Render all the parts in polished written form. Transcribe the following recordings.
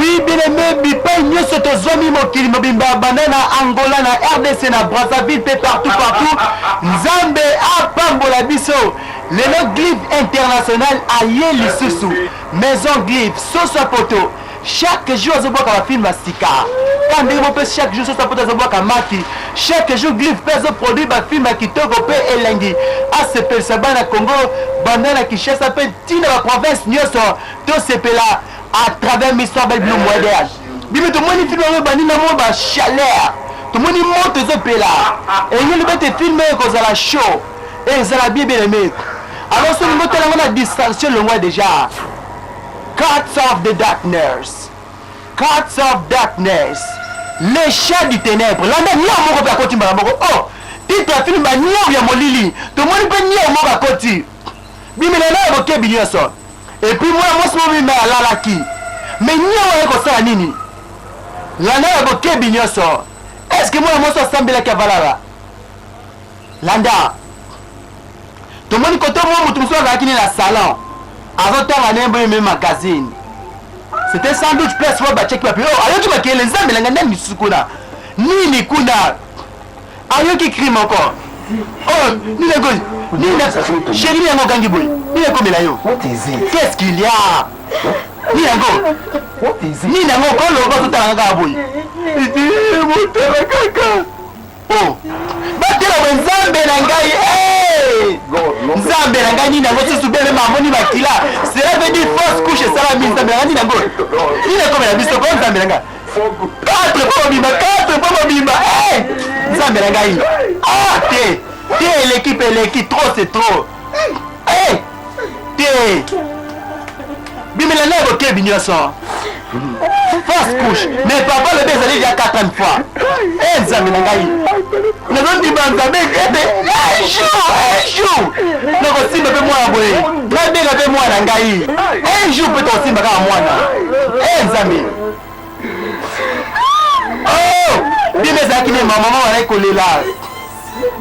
Oui, bien aimé, bipai nyonso tozwami mokili mobimba, banda na Angola, na RDC, na Brazzaville mpe partout partout. Nzambe apambola biso. Lelo Glyph International aye lisusu. Maison Glyph, soso ya poto. Chaque jour azobwaka bafilme ya sika. Kaka ndenge moko mpe chaque jour soso ya poto azobwaka maki. Chaque jour Glyph mpe azoproduire bafilme ya kitoko mpe elengi. Asepelisa bana Congo, banda na Kinshasa mpe ntina ba province nyonso tosepela à travers Mister Belle Blue Mweder. Bino tomoni film yango ebandi na mwa ba chaleur, tomoni moto ezopela, elingi loba ete film oyo ekozala chaud, ezala bien bien aimé. Alors soki olingi otala yango na distraction longwa déjà. Cats of the Darkness, Cats of Darkness, les chats du ténèbre. Landa niao moko mpe akoti mbala moko. Oh, titre ya film ba niao ya molili. Tomoni mpe niao moko akoti. Bimela na bokebi nyonso. Et puis mwana mwasi mobimba alalaki. Mais niao aye kosala nini? Landa na bokebi nyonso. Est-ce que mwana mwasi asambelaki avalala? Landa. Tomoni kote mwa moto mosusu azalaki ne na salon. Azotanga ne mbe me magazine. C'était sans doute place wa batiaki bapi. Oh, ayoki makele Nzambe na ngai nani lisusu kuna? Nini kuna? Ayoki cri moko. Oh, nini yango? Nini chéri nini yango ogangi boye? Nini ekomela yo? Qu'est-ce qu'il y a? Nini yango? Nini yango okoloba ozotala kaka boye? Motala kaka. Oh, batela boye Nzambe na ngai. Hey! Nzambe na ngai nini yango susu bele mamoni makila. Cela veut dire fausse couche esalami. Nzambe na ngai nini yango? Nini ekomela biso ko Nzambe na ngai? 4 po mobimba, 4 po mobimba. Hey! Nzambe na ngai. Ah te. Te eleki pe eleki, trop c'est trop. Hey! Te. Bimela na bokebi nyonso. Fausse couche. Mais papa lobi ezali déjà quatrième fois. Eh Nzambe na ngai. Nazondima Nzambe ete un jour, un jour nakosimba mpe mwana boye. Nabenga mpe mwana ngai. Un jour mpe tokosimba kaka mwana. Eh Nzambe. Oh! Bino ezalaki ne mama bazalaki kolela.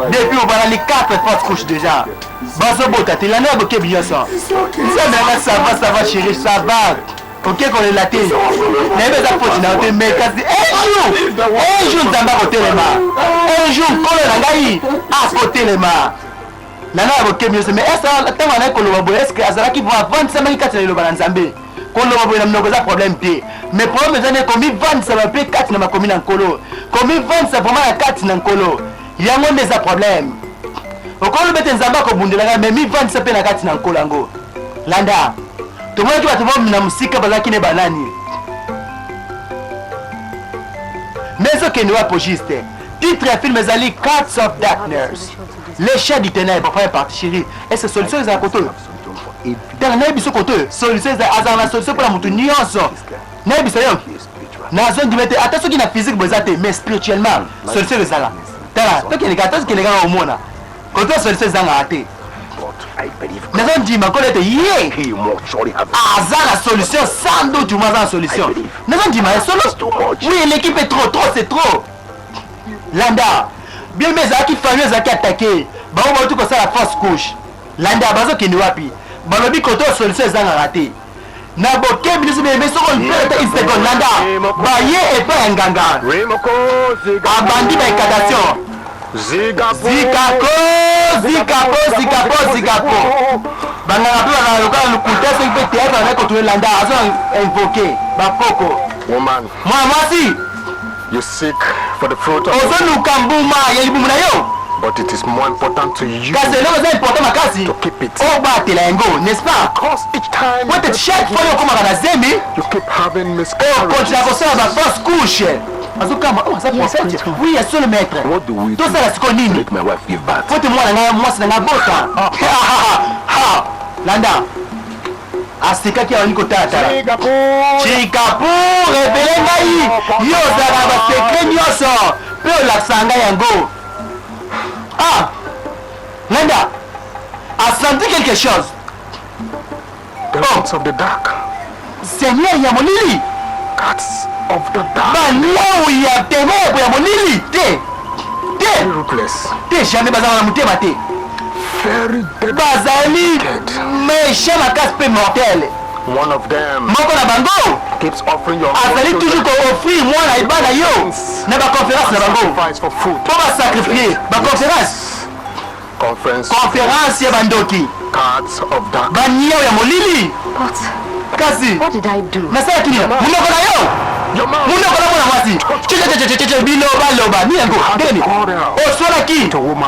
Depuis obalali 4 fausses couches déjà. Bazobota te, landa ya bokebi nyonso. Nzambe nanga ça va, ça va chérie, ça va. Oke kolela te. Nayebi eza faute na yo te, mais kasi un jour, un jour Nzambe akotelema. Un jour Nkolo na ngai akotelema. Landa ya bokebi nyonso. Mais est-ce que ntango azalaki koloba boye, est-ce que azalaki avandisamaki kati na liloba na Nzambe? Koloba boye na monoko eza problème te. Mais problème eza nde komivandisama mpe kati na makomi na Nkolo. Komivandisa vraiment na kati na Nkolo. Yango nde eza problème. Okoloba ete Nzambe akobundela ngai, mais mivandisa mpe na kati na Nkolo yango. Landa. Tomonaki bato bo na mosika bazalaki ne banani. Mais ezokende wapi au juste? Titre ya film ezali Cats of Darkness. Les chats du ténèbre, première partie, chérie. Est-ce que solution ezala koto oyo? Tala nayebi biso koto oyo solution ezala, azala na solution mpona moto nyonso. Nayebisa yo, nazondima ete ata soki na physique boye eza te, mais spirituellement solution ezala. Tala, tokende kaka, tokende kaka omona. Koto oyo solution ezangaka te. Nazondima Nkolo ete ye aza na solution, sans doute moi aza na solution. Nazondima ye solo. Oui, eleki mpe trop, trop c'est trop. Landa, bien mais ezalaki famille ezalaki attaqué. Bango bauti kosala fausse couche. Landa, bazokende wapi? Balobi koto oyo solution ezangaka te. Na bokebi nyonso bien mais soko mpe ata une seconde, landa, baye epai ya nganga. Abandi ba incantation. Zikako, zikako, zikako, zikako. Banganga mpe bazala lokola lokuta soki mpe théâtre bazali kotourne. Landa, azo invoke bakoko. Woman, Mwana mwasi, you seek for the fruit of ozoluka mbuma ya libumu na yo, but it is more important to you kasi eloko eza important makasi to keep it. obatela yango, n'est-ce pas? Because each time Po ete chaque fois yo okomaka na zemi, you keep having miscarriages. Okontinua kosala ba fausse couche. Azokamba, oh, aza prophète. Oui, ya solo maître. What do we do Tosala sikoyo nini? Make my wife give birth? Po ete mwana ngai, mwasi na ngai abota. Ha, landa, asekaki, abandi kotalatala. Chikapu, révéler ngai, yo ozalaka na basecret nyonso mpe olakisaka ngai yango. Ah, landa, asenti quelque chose. The lords of the dark. Seigneur ya molili. Cats of the dark. Baniau ya ténèbre, ya molili, te te. Very ruthless. Te, jamais, bazala na motema te. Very dead. Bazali Wicked. Méchant makasi mpe mortel. One of them Moko na bango keeps offering your azali own toujours children koofrir mwana ebana yo na baconférence na bango sacrifice for food. mpo basacrifie baconférence. Conference Conférence ya bandoki, cards of dark. baniao ya molili. But Kasi what did I do? nasalaki nini? Monoko na yo, Your mouth. monoko na mwana mwasi cecececece, bino baloba ni yango ndeni oswalaki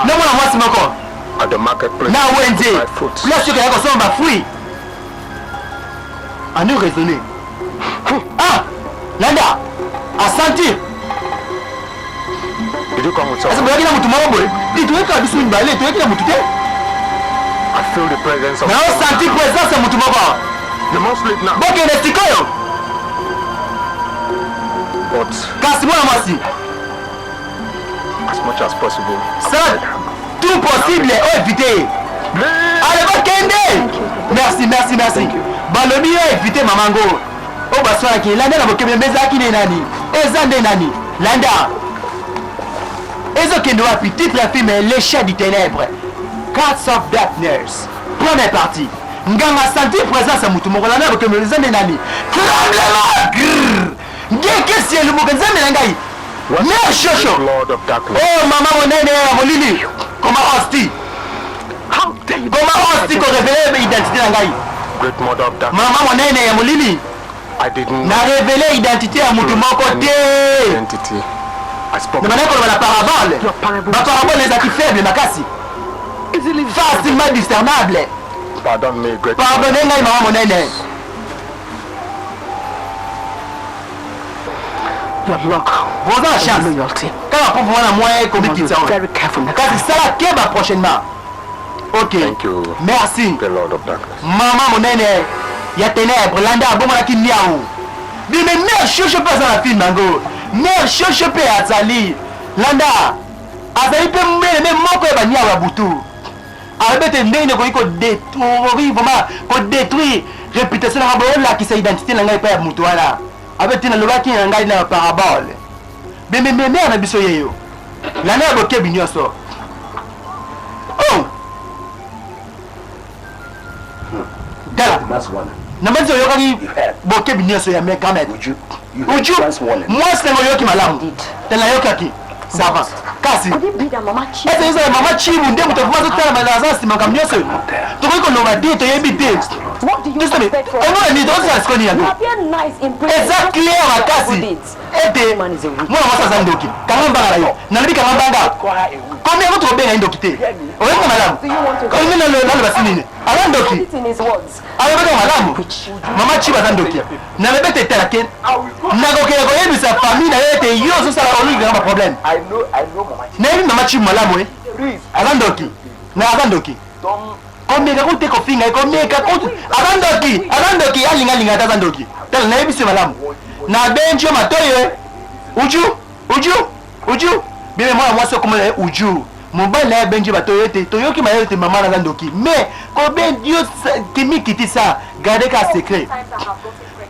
na mwana mwasi moko At the marketplace. na wenze Buy fruits. place oyo kaya kosomba bafruit. Anu raisonner, ah, landa asentir. Did you come with Ese someone? boyaki na motu moko boye ti toyekaka biso mibale, toyaki na motu te. I feel the presence of Na someone. osanti présence ya motu moko. You must leave now. Bokende sikoyo. But Kasi mwana mwasi, as much as possible. Sala tout possible oyo évite ye. Ale, bakende. Merci, merci, merci. Balobi yo évite mama ngo oyo baswalaki. Landa na bokebe mbe ezalaki nde nani, eza nde nani? Landa, ezokende wapi? Titre ya film: Les Chats du Ténèbre, Cats of Darkness, première partie. Nganga santi présence ya motu moko. Landa na bokebe, eza nde nani? Tremblement, grrr, ngekesi elumuka. Nzambe na ngai, mare shosho. Lord of darkness. Oh, mama monene ya molili, koma osti. How dare you? Koma osti korévéler identité na ngai. Great mother of darkness. Mama monene ya molili, I didn't na révélé identité ya motu moko te. identity. I spoke. Na bandaki koloba na parabole. Baparabole ezalaki faible makasi, Easily. facilement discernable. Pardon me, great. Pardonne ngai, mama monene. Your luck Boza na and chance loyalty. kaka mpo wana moyen You must komikitisa be oyo. very careful next Kasi time. sala keba prochainement, ok? Thank you. Merci. The Lord of darkness. Mama monene ya ténèbre, landa, abongolaki niau bime. Mare shosho mpe aza na filme yango. Mare shosho mpe azali, landa, azali mpe meleme moko ya baniau ya butu. Alobi ete ndenge nini ekoki kodétruire, vraiment kodétruire réputation na ngai, boyolakisa identité na ngai epai ya motu wana. Abe te, nalobaki na ngai na parabole. Bememe mare na biso yeyo, landa ya bokebi nyonso. Oh, tala na banzi, oyokaki bokebi nyonso ya grand maître Uju. Mwasi nango, oyoki malamu te? Nayokaki, ça va. Kasi Could it be that Mama Chi ese ezala mama Chibu nde moto avuma azotala, aza nsima makambo nyonso? Tokoki koloba te, toyebi te. What do you expect from Omona nini tokosala sikoyo? Nini You yango appear nice in prison. eza clair makasi ete Man is a witch. mwana mwasi aza ndoki. Kanga mbanga na yo, nalobi kanga mbanga. Komi yango tokobenga ye ndoki te? Oyoki malamu? Olingi naloba si nini? Aza ndoki. Put it in his words. Alobaka malamu, mama Chiba aza ndoki. Nalobi ete tala ke nakokende koyebisa famille na yo ete yo ozosala olingaka baproblème. Nayebi mama Chibu malamu e, aza ndoki na aza ndoki. Komeka kutu te kofinga ye, komeka kutu. Aza ndoki, aza ndoki. Alinga alinga ata, aza ndoki. Tala, nayebisi yo malamu, nabengi yo matoyi e. Uju, Uju, Uju bebe, mwana mwasi okomona ye Uju, mobali na ye abengi yo batoyi ete toyoki mayele ete mama naza ndoki, mais kobengi yo kimikiti sa garde ka secret.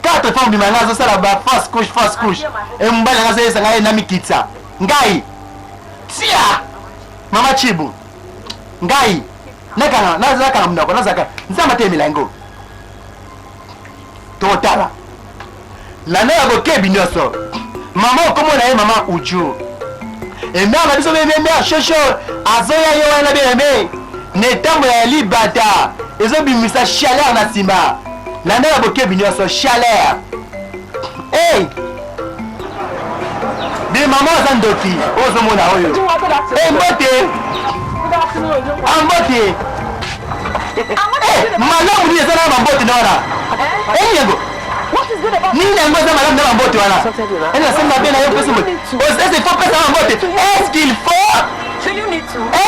Quatre fois mobima ngai azosala ba fausse couche, fausse couche e, mobali nanga azoyesa ngai na mikitisa ngai tia mama Chibu. Ngai nakanga, nazakanga monoko, nazaka Nzambe atelemela yango. Totala, landa ya bokebi nyonso. Mama okomona ye mama Uju, emare na biso bebe, mare shosho azoya ye wana bien-aimé na etambo ya libata ezobimisa chaleur na nsima. Landa ya bokebi nyonso, chaleur. Hey! Bi mama aza ndoki oyo ozomona oyo. Hey, mbote, ambote. Malamu nini eza na bambote na wana? Eni yango nini yango eza malamu na bambote wana? Eni nasali mabe na yo? Mpesi mbote, est-ce il faut pesa bambote? Est-ce qu'il faut?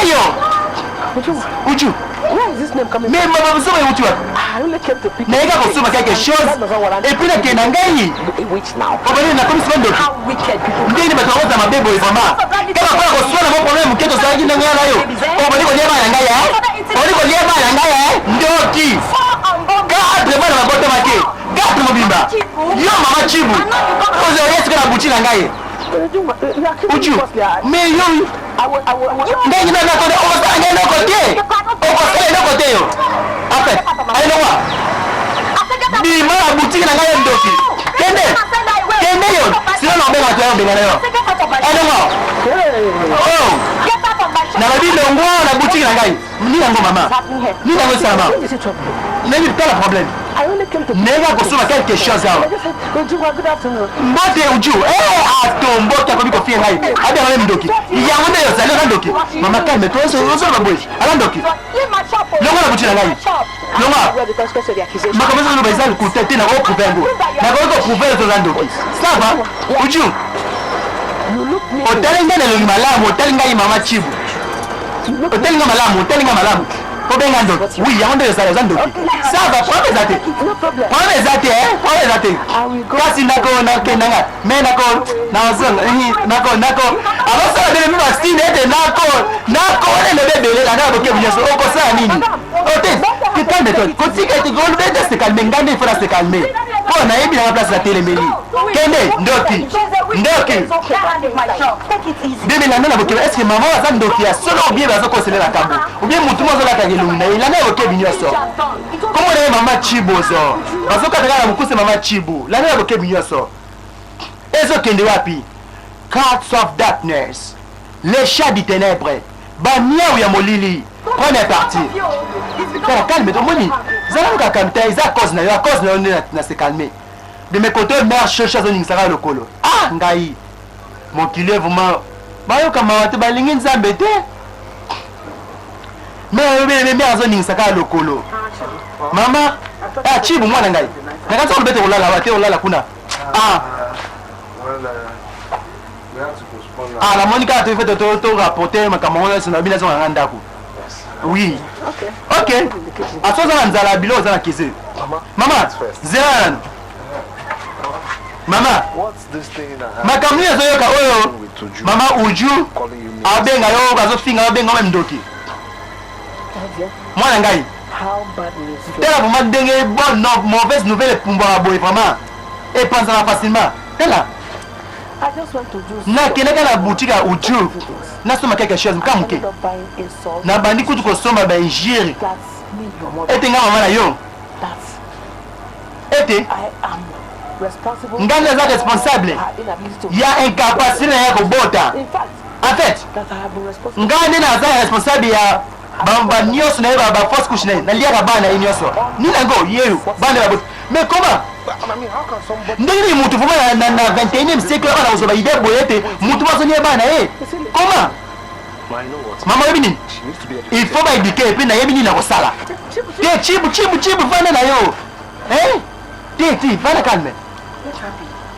Eyo Uju, mais mama biso euti wapi? Nayeka kosomba quelque chose et puis nakende na ngai. Obani nakomisi bandoki. Ndenge bato bakoza mabe boye vraiment, kaka mpona koswana mo problème moke tozalaki ndenge na yo, obandi kolia bana na ngai, obandi kolia bana na ngai. Ndoki, quatre bana babotamaki, quatre mobimba. Yo mama Chibu ozoya sika na buti na ngai. Uju, mais yo ndenge nakode okosala ngai eloko te, okosala eloko te yo. En fait, ayelokwa. Bima na boutique na ngai yo ndoki. Kende. Kende yo. Sinon na benga toi benga na yo. Elongo. Oh. Nalobi longwa na boutique na ngai. Nini yango mama? Nini yango esalama? Nini tala problème? Ndenge akosomba quelque chose awa. Mbote uju. Eh, atomboki akomi kofinga ngai. Abenga ngai ndoki. Yango nde ozali oza ndoki. Mama calme toi ozoloba boye. Aza ndoki. Longwa na boutique na ngai. Longwa. Makambo ezoloba eza lokuta te nakoki koprouve yango. Nakoki koprouve yo oza ndoki. Ça va? Uju. Otali ngai na elongi malamu, otali ngai mama Chibu. Otali ngai malamu, otali ngai malamu. Obenga ndoki. Oui, yango nde ezala eza ndoki. Ça va, problème eza te. Problème eza te, hein? Problème eza te. Kasi nako nakenda nga. Mais nako nazonga nako nako. Abosala bele mi basine ete nako nako wana elobi ebele na ngai bokebi nyonso okosala nini? Ote, calme toi. Kotika ete koloba ete se calme ngai nde il faut na se calmer. Mpo nayebi nanga place natelemeli. Kende ndoki. Ndoki. Bebe landa na bokebi est-ce que maman aza ndoki ya solo ou bien bazo koselela makambo ou bien mutu moko azolata elongi na ye landa ya bokebi nyonso. Kombo na ye mama Chibozo. Bazokata kaka na mokuse mama Chibu. Landa ya bokebi nyonso. Ezokende wapi? Cats of darkness. Les chats du ténèbre. Ba miaou ya molili. Première partie. Kala calme tomoni. Zala kaka calme te eza cause na yo, à cause na yo nde na se calmer. De mes côtés mère Shosha azoningisaka lokolo. Ah ngai. Mokili vraiment bayoka mawa te balingi Nzambe te. Mère mère azoningisa kaka lokolo. Mama, ah Chibu mwana ngai. Nakanisa koloba ete kolala awa te olala kuna. Ah. Ah, namoni kaka te fete to to rapporter makambo yango nyonso na bino azonga nga ndako. Oui. Ok. Aso oza na nzala biloko oza na kese. Mama, zela nanu. Mama, makambo nini azoyoka oyo mama Uju abenga yo azofinga yo abenga yo meme ndoki. Mwana ngai. Tala vraiment ndenge bonne non mauvaise nouvelle epumbwaka boye vraiment. Epanzana facilement. Tala. Nakendaka na boutique ya Uju nasomba quelque chose ka moke. Nabandi kutu kosomba ba injure ete nga mama na yo ete nga nde naza responsable ya incapacité na ya kobota. En fait, nga nde naza responsable ya ba nyonso na ye ba fausse couche na ye naliaka bana na ye nyonso nini yango yeyo bana babota mais comment ndenge nini motu vraimen na 21e siècle wana kozwa baide boye ete motu bazolia bana na ye comment mama oyebi nini il faut baéduke epuis nayebi nini nakosala te chibu chibu chibu vanda na yo te ti vanda calme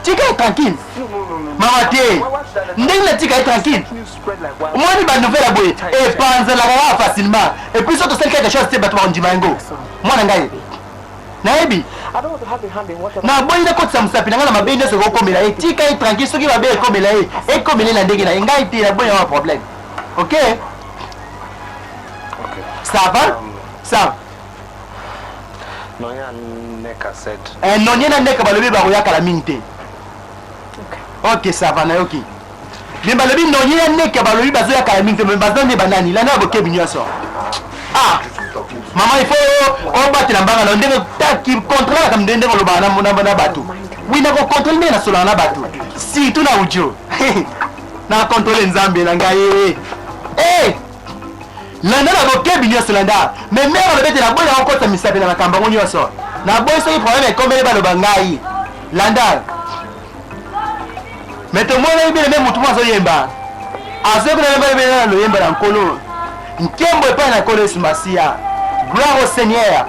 tika ye tranquille mama te ndenge natika ye tranquille omoni banouvelle ya boye epanzelaka kaka facilement epuis so tosali quelque chose te bato bakondima yango mwana ngai nayebi naboyi nakotisa mosapi na ngai na mabe nyonso ekokomela ye tika ye tranquille soki mabe ekomela ye ekomela ye na ndenge na ye ngai te naboyi yango problème ok ça va ça Nonie na Neka balobi bakoya kala mingi te. Ok, ça va nayoki. Mais balobi Nonie na Neka balobi bazoya kala mingi te, mais baza nde banani? Landa ya bokebi nyonso. Ah, maman, il faut obatela mbanga na ndenge taki contrôle makambo ndenge ndenge olobaka na na bato. Oui, nako contrôle ndenge nasolaka na bato. Surtout na audio. Na contrôle Nzambe na ngai. Eh! Landa na bokebi nyonso landa. Mais mère alobi ete naboyi na kokota misapi na makambo yango nyonso. Naboyi soki problème ekomeli baloba ngai. Landa. Mais tomonaki bien aimé motu moko azoyemba. Azoyoki na yemba yemba na loyemba na Nkolo. Nkembo epai na Nkolo Yesu Masiya. Gloire au Seigneur.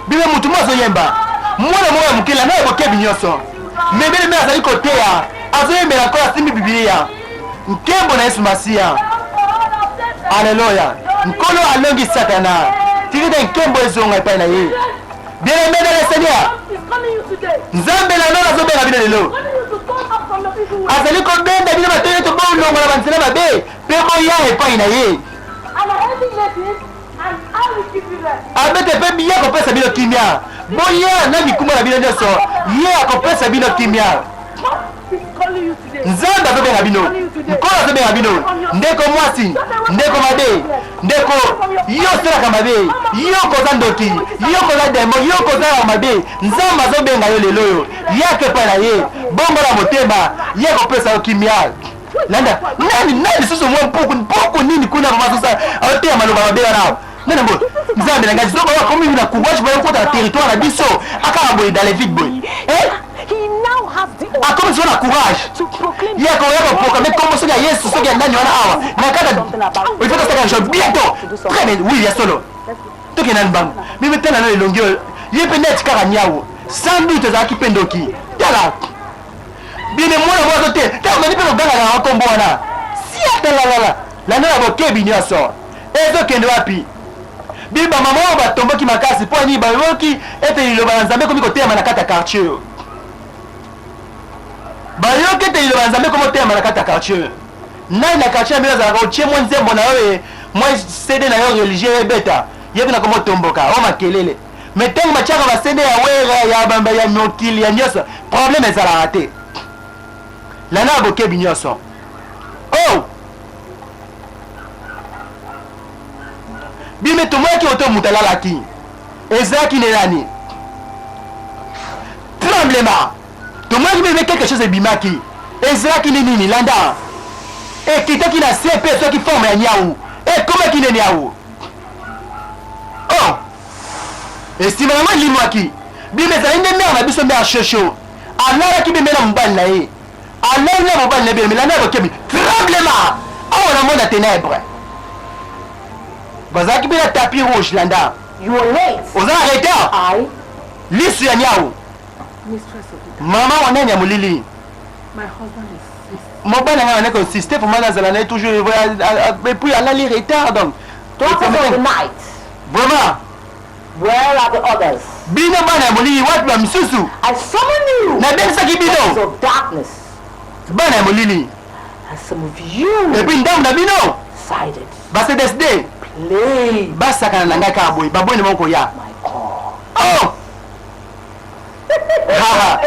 Bino motu moko azoyemba. Mwana moko ya moke landa na bokebi nyonso. Mais bien aimé azali koteya. Azoyembela Nkolo asimbi Biblia. Nkembo na Yesu Masiya. Aleluya. Nkolo alongi Satana. Tika ete nkembo ezonga epai na ye. Bien aimé dans le Seigneur. Nzambe na lola azobenga bino lelo. Azali kobenda bino bato ete bolongola banzela mabe mpe boya epai na ye. Abete mpe ye akopesa bino kimia. Boya na mikumba na bino nyonso, ye akopesa bino kimia. Nzambe azobenga bino. Nkolo azobenga bino, ndeko mwasi, ndeko mabe, ndeko yo osalaka mabe, yo koza ndoki, yo koza demo, yo kozalaka mabe. Nzambe azobenga yo lelo oyo, yaka epai na ye, bongola motema, ye akopesa yo kimia. Landa nani nani lisusu mwa mpuku mpuku nini kuna mama sosa aoteya maloba mabe wana nani yango nzambe na ngai zoba akomi na courage boye okota na territoire na biso akaka boye dans les vides boye eh? Akomi sikoyo na courage ye akoya koproclame nkombo soki ya yesu soki ya nani wana awa na kaka il faut tosaka jo bientôt très bien oui ya solo tokende na mbangu mimi tala na elongi oyo ye mpe neti kaka niawu sans doute azalaki mpe ndoki tala bine mwana mwazo te ntango bandi mpe kogangaka na nkombo wana siatalalala landa na bokebi nyonso ezokende wapi bi bamama oyo batomboki makasi mpo nini bayoki ete liloba na nzambe ekomi koteyama na kati ya quartier oyo bayoki ete liloba na nzambe ekomi koteyama na kati ya quartier oyo nani na quartier ya bino azalaka otie mwa nzembo na yo ye mwa cd na yo religieux ebeta ye mpe nakoma otomboka o makelele me ntango batiaka ba cd ya wera ya bamba ya mokili ya nyonso problème ezalaka te landa ya bokebi nyonso oh bime tomonaki oto moto alalaki ezalaki nde nani tremblement tomonaki mpe quelque chose ebimaki ezalaki nde nini landa ekitaki na se mpe ezwaki forme ya nyau ekomaki nde nyau oh esima yango elimwaki bime ezali nde mare na biso mare shosho alalaki bime na mobali na ye alali na mobali na ye bime landa bokebi tremblement awa na monde ya ténèbre bazalaki mpe na tapis rouge landa oza na retard lisu ya nyau mama wanene ya molili mobali na ngai anaki insiste vraiment nazala na ye toujours et puis alali retard donc vraiment Where are the others? Bino bana ya molili wapi ba misusu? I summon you. Nabengisaki bino. Of darkness. Bana ya molili. And some of you. Et puis ndambo na bino. Decided. Ba se décider. Play. Basakana na ngai kaka boye baboyi na bango koya. My call. Oh! Haha.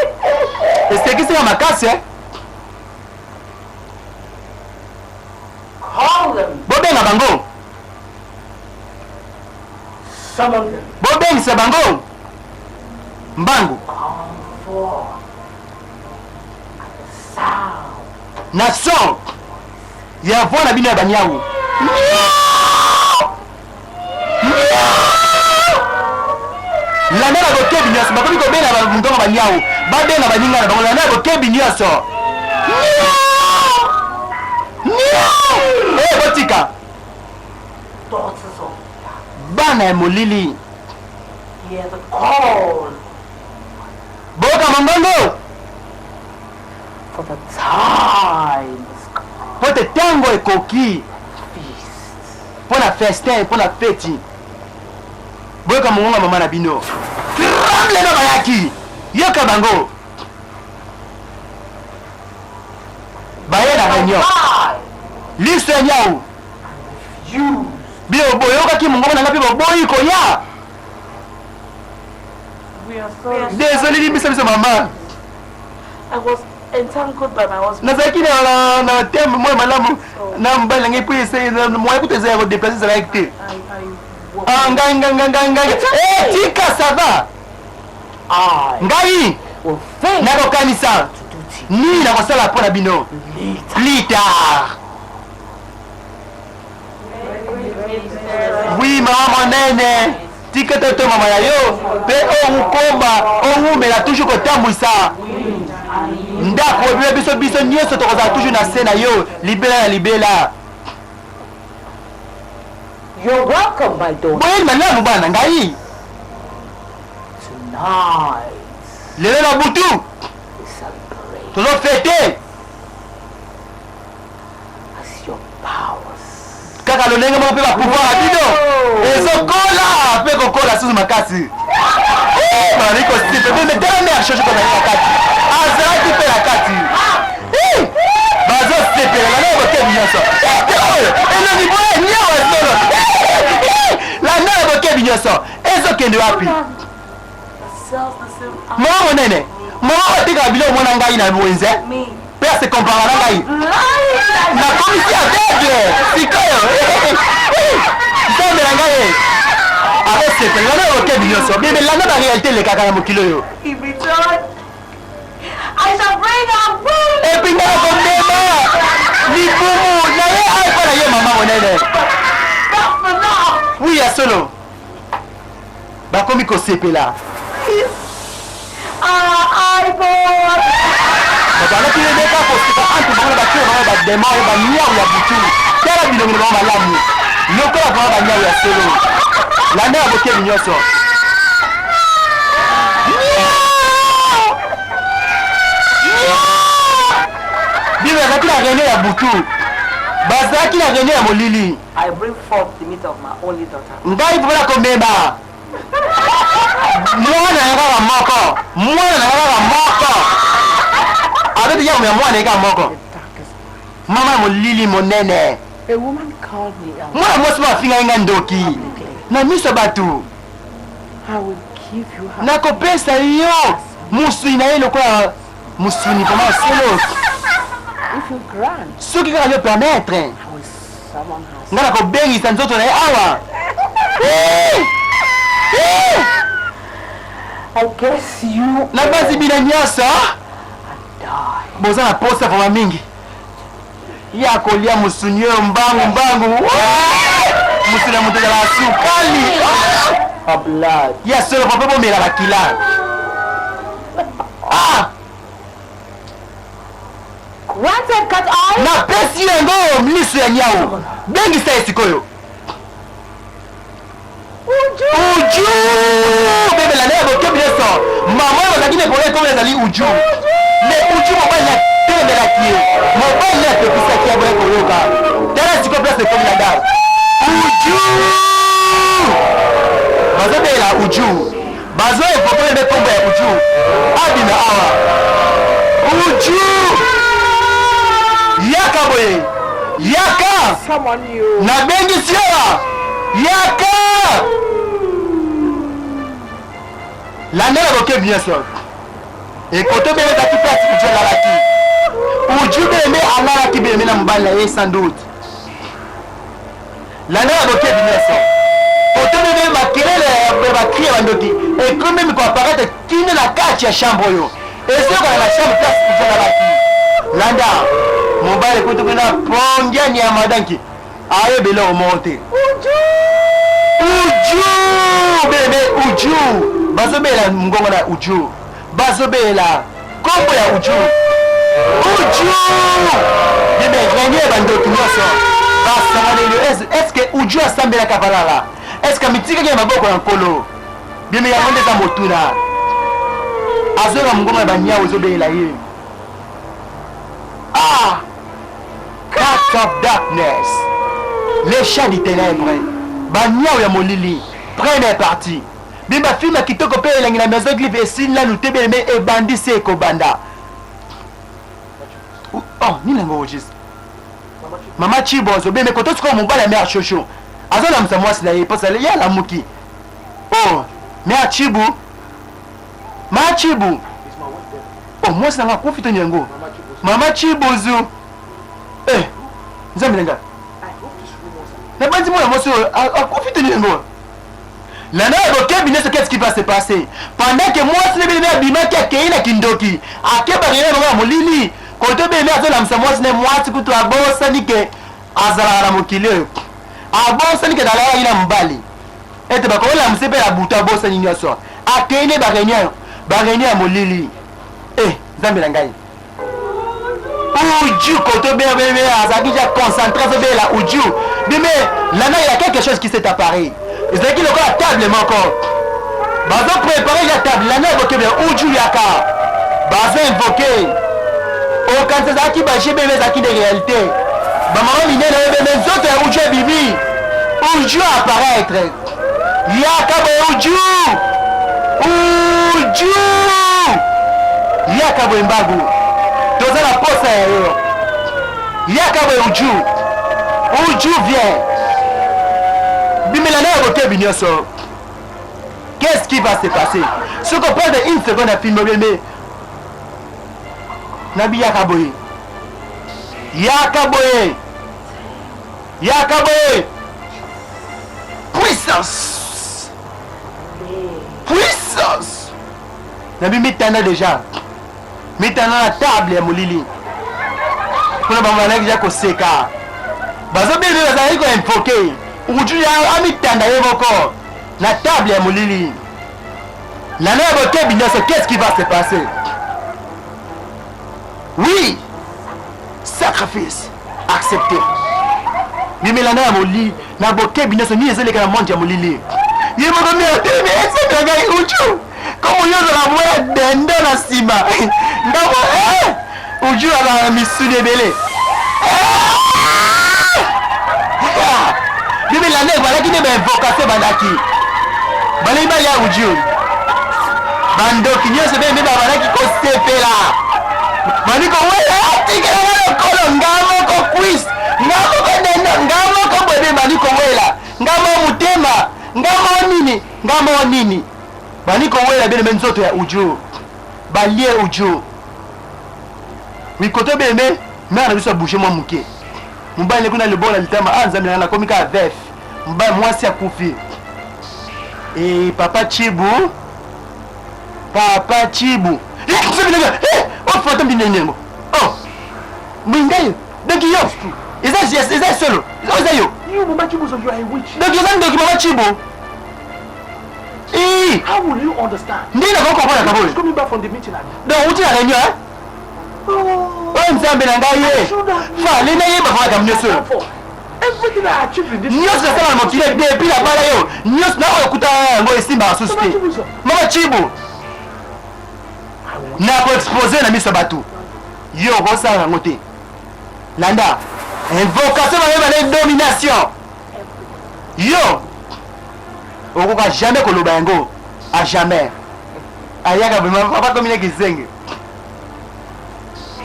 Esekisi nga makasi eh? Call them. Bobenga bango. Bobengisa bango mbangu na son ya voix na bino ya baniawu. Landa na bokebi nyonso, bakomi kobenga mongongo baniawu, babenga baninga na bango. Landa na bokebi nyonso. Eh, botika bana ya molili boyoka mongongo mpo te ntango ekoki mpo na festin mpo na feti boyoka mongongo ya mama na bino tremble na bayaki yoka bango baye na réunion liso ya nyau Bino boyokaki mongongo na ngai mpe boboyi koya. Désolé, limbisa biso mama. Nazalaki na na terme mwa malamu na mobali na ngai mpo moyen kutu eza ya kodeplace ezalaki te. Ah, ngai ngai ngai ngai ngai. Eh, tika ça va. Ngai nakokanisa nini nakosala mpo na bino plus tard. Oui, mama monene, tika toto mama ya yo mpe okoba owumela toujours kotambwisa ndako ebila biso biso nyonso tokozala toujours na se na yo libela na libela. You're welcome, my daughter. Boyeli malamu bana ngai. Tonight. Lelo na butu tozofete kaka lolenge moko mpe bapouvoir ya bino ezokola mpe kokola susu makasi eh, bazali kosipe mpe metala nde ashoshe kozali na kati azalaki mpe na kati eh, bazosepela na nao bokebi nyonso eh, oyo elongi boye nyawa solo landa na bokebi nyonso ezokende wapi mama monene mama oyo atekaka biloko mona ngai na wenze mpe ase compara na ngai Nakomisi aveugle sikoyo. Nzambe na ngai akosepela landa na bokebi nyonso bebe, landa ba réalité elekaka na mokili oyo. Epi ngai nakomema libumu na ye awa epai na ye mama monene. Wi, ya solo, bakomi kosepela. Bazalaki nde kaka koseka entre bango na bakilo bango badema oyo baniau ya butu. Tala bilongi na bango malamu lokola vraimen baniau ya solo. Landa ya bokebi nyonso. Bino bazalaki na réunion ya butu, bazalaki na réunion ya molili. Ngai mpo nakomema mwana na kaka moko, mwana na kaka moko, abeti yango ya mwana ye kaka moko. Mama ya molili monene, mwana mwasi moko afingaki ngai ndoki na miso ya bato. Nakopesa yo mosuni na ye lokola mosuni vraimen ya solo, soki kaka yo permettre ngai nakobengisa nzoto na ye awa. Na basi bino nyonso boza na posa vraimen mingi ya kolia mosuni oyo mbangu mbangu. Mosuni ya moto ezalaka sukali ya solo, papa bomela makila. Ah! Napesi yango miso ya nyau, bengisa ye sikoyo. Uju bebela na ya bokebi nyonso, mama oyo bazalaki na problème ekomi ezali uju. Me uju mobali na telemelaki ye, mobali na apekisaki ya boya koyoka. Tala sikoyo place ekomi na dare. Uju bazobela, uju bazo evoke mpe nkombo ya uju abima awa. Uju yaka boye, yaka, nabengisi awa, yaka. Landa na bokebi nyonso. Ekoto bele ezalaki place uju alalaki. Uju bele alalaki bele na mobali na ye sans doute. Landa na bokebi nyonso. Otomemi makelele ya bakri ya bandoki ekomemi koaparate kino na kati ya chambre oyo ezokana na chambre place ozalaki. Landa mobali kutu kuna pongia nyama danki ayebi eloko moko te. Uju bebe, uju bazobela mongongo na uju, bazobela kombo ya uju. Uju bebe renie bandoki nyonso basanganeli. Estce uju asambelaka valala? Estce amitikaki na maboko ya Nkolo? Bime yango nde eza motuna. Azoyoka mongongo ya banyau ezobelela ye. Ah, cat of darkness, les chats du ténèbre, banyau ya molili. Première partie bimba film ya kitoko mpe elengi na Maison Clive esili nanu te beleme, ebandi se ekobanda. Oh, nini yango registre mama Chibozo beme koto sikoyo mobali ya mare Shosho azolamusa mwasi na ye mposa ye alamuki. Oh, mare Chibu, ma Chibu, oh, mwasi nanga akufi to nini yango? Mama Chibozo, eh, Nzambe na ngai, nabandi mwana mwasi oyo akufi to nini yango? Landa ya bokebi nyonso, qu'est-ce qui va se passer pendant que mwasi ne beleme abimaki, akei na kindoki, akebaka ye na bango ya molili? Koto beleme azolamisa mwasi ne, mwasi kutu abosani ke azalaka na mokili oyo, abosani ke nalalaki na mobali ete bakolamisa mpe na butu, abosani nyonso, akei ne bareunion, bareunion ya molili. Eh, Nzambe na ngai! Uju koto bebe bebe azalaki ja concentré, azobela uju bime. Landa, il y a quelque chose qui s'est apparu, ezalaki lokola table moko bazo prépare ja table. Landa ekoke bien, uju yaka, bazo invoke. Okanisa ezalaki baje bebe, ezalaki de réalité. Bamama minene oyo bebe, nzoto ya uju ebimi, uju apparaître. Yaka boye uju, uju yaka boye mbagu, toza na posa ya yo. Yaka boye uju, uju viens. Bimela na ya bokebi nyonso, qu'est-ce qui va se passer soki operde une seconde ya film? Obeme nabiyaka boye. Yaka boye. Yaka boye. Puissance. Puissance. Nabi mitanda déjà. Mitanda na table ya molili. Kuna bango bazalaki ja koseka. Bazobele bazalaki ko invoquer. Uju ya amitanda ye moko na table ya molili. Landa ya bokebi nyonso, qu'est-ce qui va se passer? Oui, sacrifice accepté. Mimelanda ya molili na bokebi nyonso nini ezoleka na monde ya molili. Ye moko mi atelemi esengela ngai uju komo yo ozala mwa ya dendo na nsima ndako eh! uju azala na misuni ebele eh! Mimelanda ebandaki nde bainvocation ebandaki balingi baya uju bandoki nyonso mpe mpe babandaki kosepela bandi kowela tikela nga lokolo nga moko kwis nga moko dendo nga moko boye mpe bandi kowela nga moko motema nga moko nini nga moko nini bandi kowela bene mpe nzoto ya uju balie uju mikoto bene mpe mare na biso abouge mwa moke mobali kuna lobola litama a ah, nzambe nanga nakomi kaka vef mobali mwasi akufi e papa chibu papa chibu eh, oh fantôme binenyengo oh mingai donc yo eza eza solo eza yo donc eza ndoki mama chibu How will you understand? Ndenge nakoki comprendre kaboye. Coming back from the meeting. Donc uti na réunion hein? oyo nzambe na ngai ye fale nayeba makambo nyonso nyonso nasala na mokili depuis nabala yo nyonso na oyo okutana yango esimbaka susu te mama chibu nakoexpose na miso ya bato yo okosala yango te landa invocation bayeba na domination yo okoka jamais koloba yango a jamais ayaka boye papa komina kizenge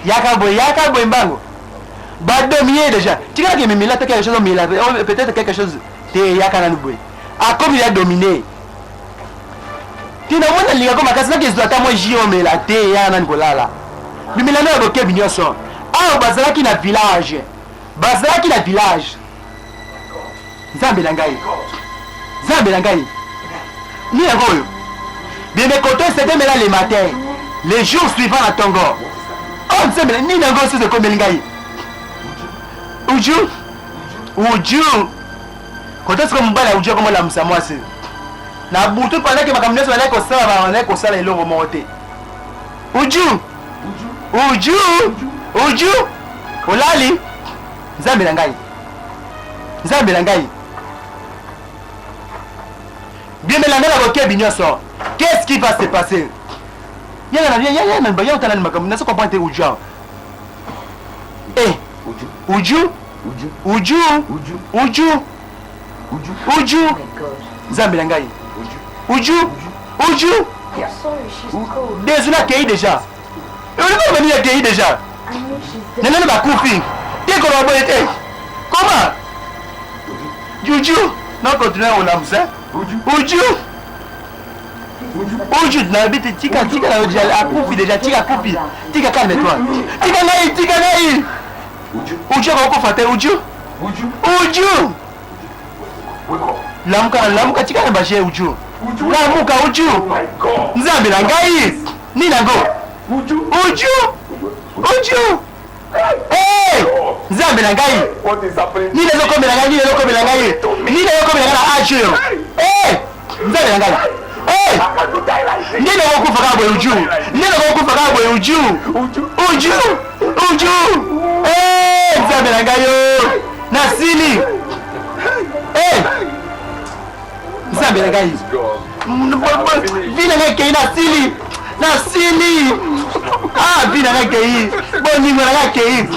yaka boye yaka boye mbango badomine déjà tikala ke memela te quelque chose omela oh, peut-être quelque chose te yaka nanu boye akomi ya domine tina omoni nalingako makasi naki ezwa ata mwa ji omela te yaka nani kolala bimelano ya bokebi nyonso awa bazalaki na village bazalaki na village nzambe na ngai nzambe na ngai nini yango oyo bien koto c'était mela le matin le jour suivant na tongo oh nzambe na nini yango susu ekomeli ngai uju uju koto siko mobali ya uju akomolamusa mwasi na butu pandaki makambo nyonso bandaki kosala bandaki kosala eloko moko te uju uju uju olali nzambe na ngai nzambe na ngai bimelanga na bokebi nyonso qu'est-ce qui va se passer yaya otala makambo nazo comprendre te uju awa eh uju uju uju uju nzambe na ngai uju uju désolé akei déjà olingi oloba nini akei déjà na nani bakufi te koloba boye te koma juju na continue kolamusa uju uju nayebi te tika tika na yo akufi déjà tika akufi tika calme toi tika ngai tika ngai uju akokufa te uju uju lamuka lamuka tika na baje uju lamuka uju nzambe na ngai nini yango uju uju Hey! nzambe na ngai nini ezokomela ngai nini ezokomela ngai nini ezokomela ngai na age oyo nzambe na ngai nde nakokufa kaka boye uju nde nakokufa kaka boye uju uju uju nzambe na ngai yo nasili nzambe na ngai vi na ngai ekei nasili nasili ah vi na ngai ekei boningo na ngai ekei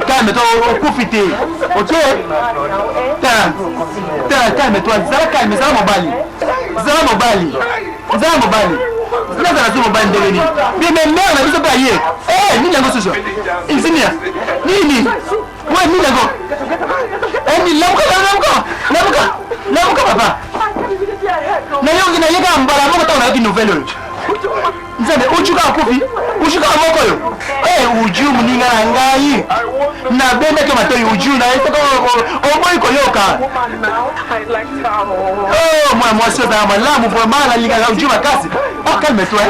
calme toi okufi te ok tala calme toi zala calme zala mobali zala mobali zala mobali nazala so mobali ndenge nini mais mare na biso mpe aye eh, nini yango susu insinia nini we nini yango eh, lamuka lamuka lamuka lamuka papa nayoki nayeka mbala moko ntango nayoki nouvelle oyo nzambe ujuka akufi Uju kaka moko yo. Eh, Uju moninga na ngai. Nabendaki matoi Uju na ye soko oboyi koyoka. Oh, mwana mwasi ozala malamu vraiment nalingaka Uju makasi. Ah, calme toi.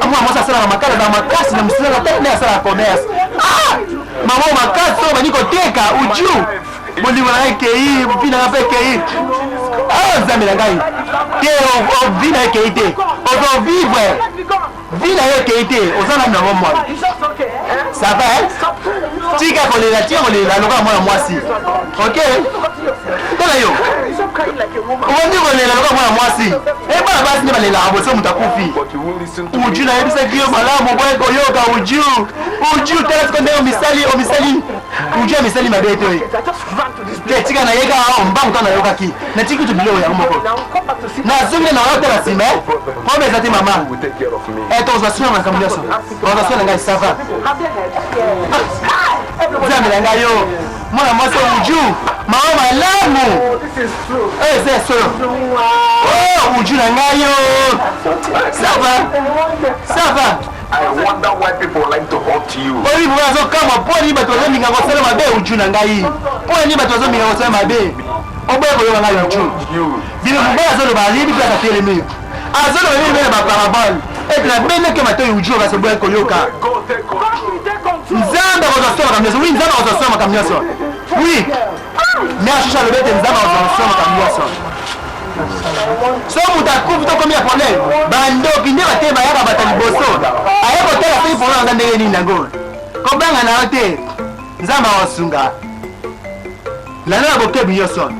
Ah, mwana mwasi asalaka makasi azala makasi na mosala te nde asalaka commerce. Ah, mama makasi oyo bandi koteka Uju. Bolingo na ngai ekei, vi na ngai mpe ekei. Ah, Nzambe na ngai. Te, vi na yo ekei te. Ozo vivre. Vi na yo ekei te. Oza nanu nango mwana. Ça va, hein? Tika kolela, tika kolela lokola mwana mwasi. Ok? Tala yo. Obandi kolela lokola mwana mwasi. Eh, bana basi nde balelaka boso moto akufi. Uju nayebisaki yo malamu oboyi koyoka Uju. Uju tala sikoyo ndenge omisali omisali Uju amisali mabe te. Te tika nayeka awa mbangu ntango nayokaki natiki kutu biloko yango moko nazongi na nayo tala nsima eh. Problème eza te mama. Eh tokozwa soin ya makambo nyonso. Tokozwa soin na ngai ça va. Nzambe na ngai yo mwana mwasi Uju mama malamu. Eh eza ya solo. Oh Uju na ngai yo. Ça va. Ça va. I wonder why people like to hurt you. Oyebi mpo nazokamwa mpo nini bato bazolinga kosala mabe uju na ngai mpo nini bato bazolinga kosala mabe oboya koyoka ngai uju bino mobali azoloba ayebi mpe akatelemi azoloba bino na baparabole ete nabendeke matoi uju kasi oboya koyoka God take control. nzambe akozwa solo makambo nyonso wi nzambe akozwa solo makambo nyonso wi mare shusha alobi ete nzambe akozwa solo makambo nyonso so moto akufi tokomi ya problème bandoki nde bate bayaka bato liboso aye kotala soki problème aza ndenge nini yango kobanga na yo te nzambe akosunga landa na bokebi nyonso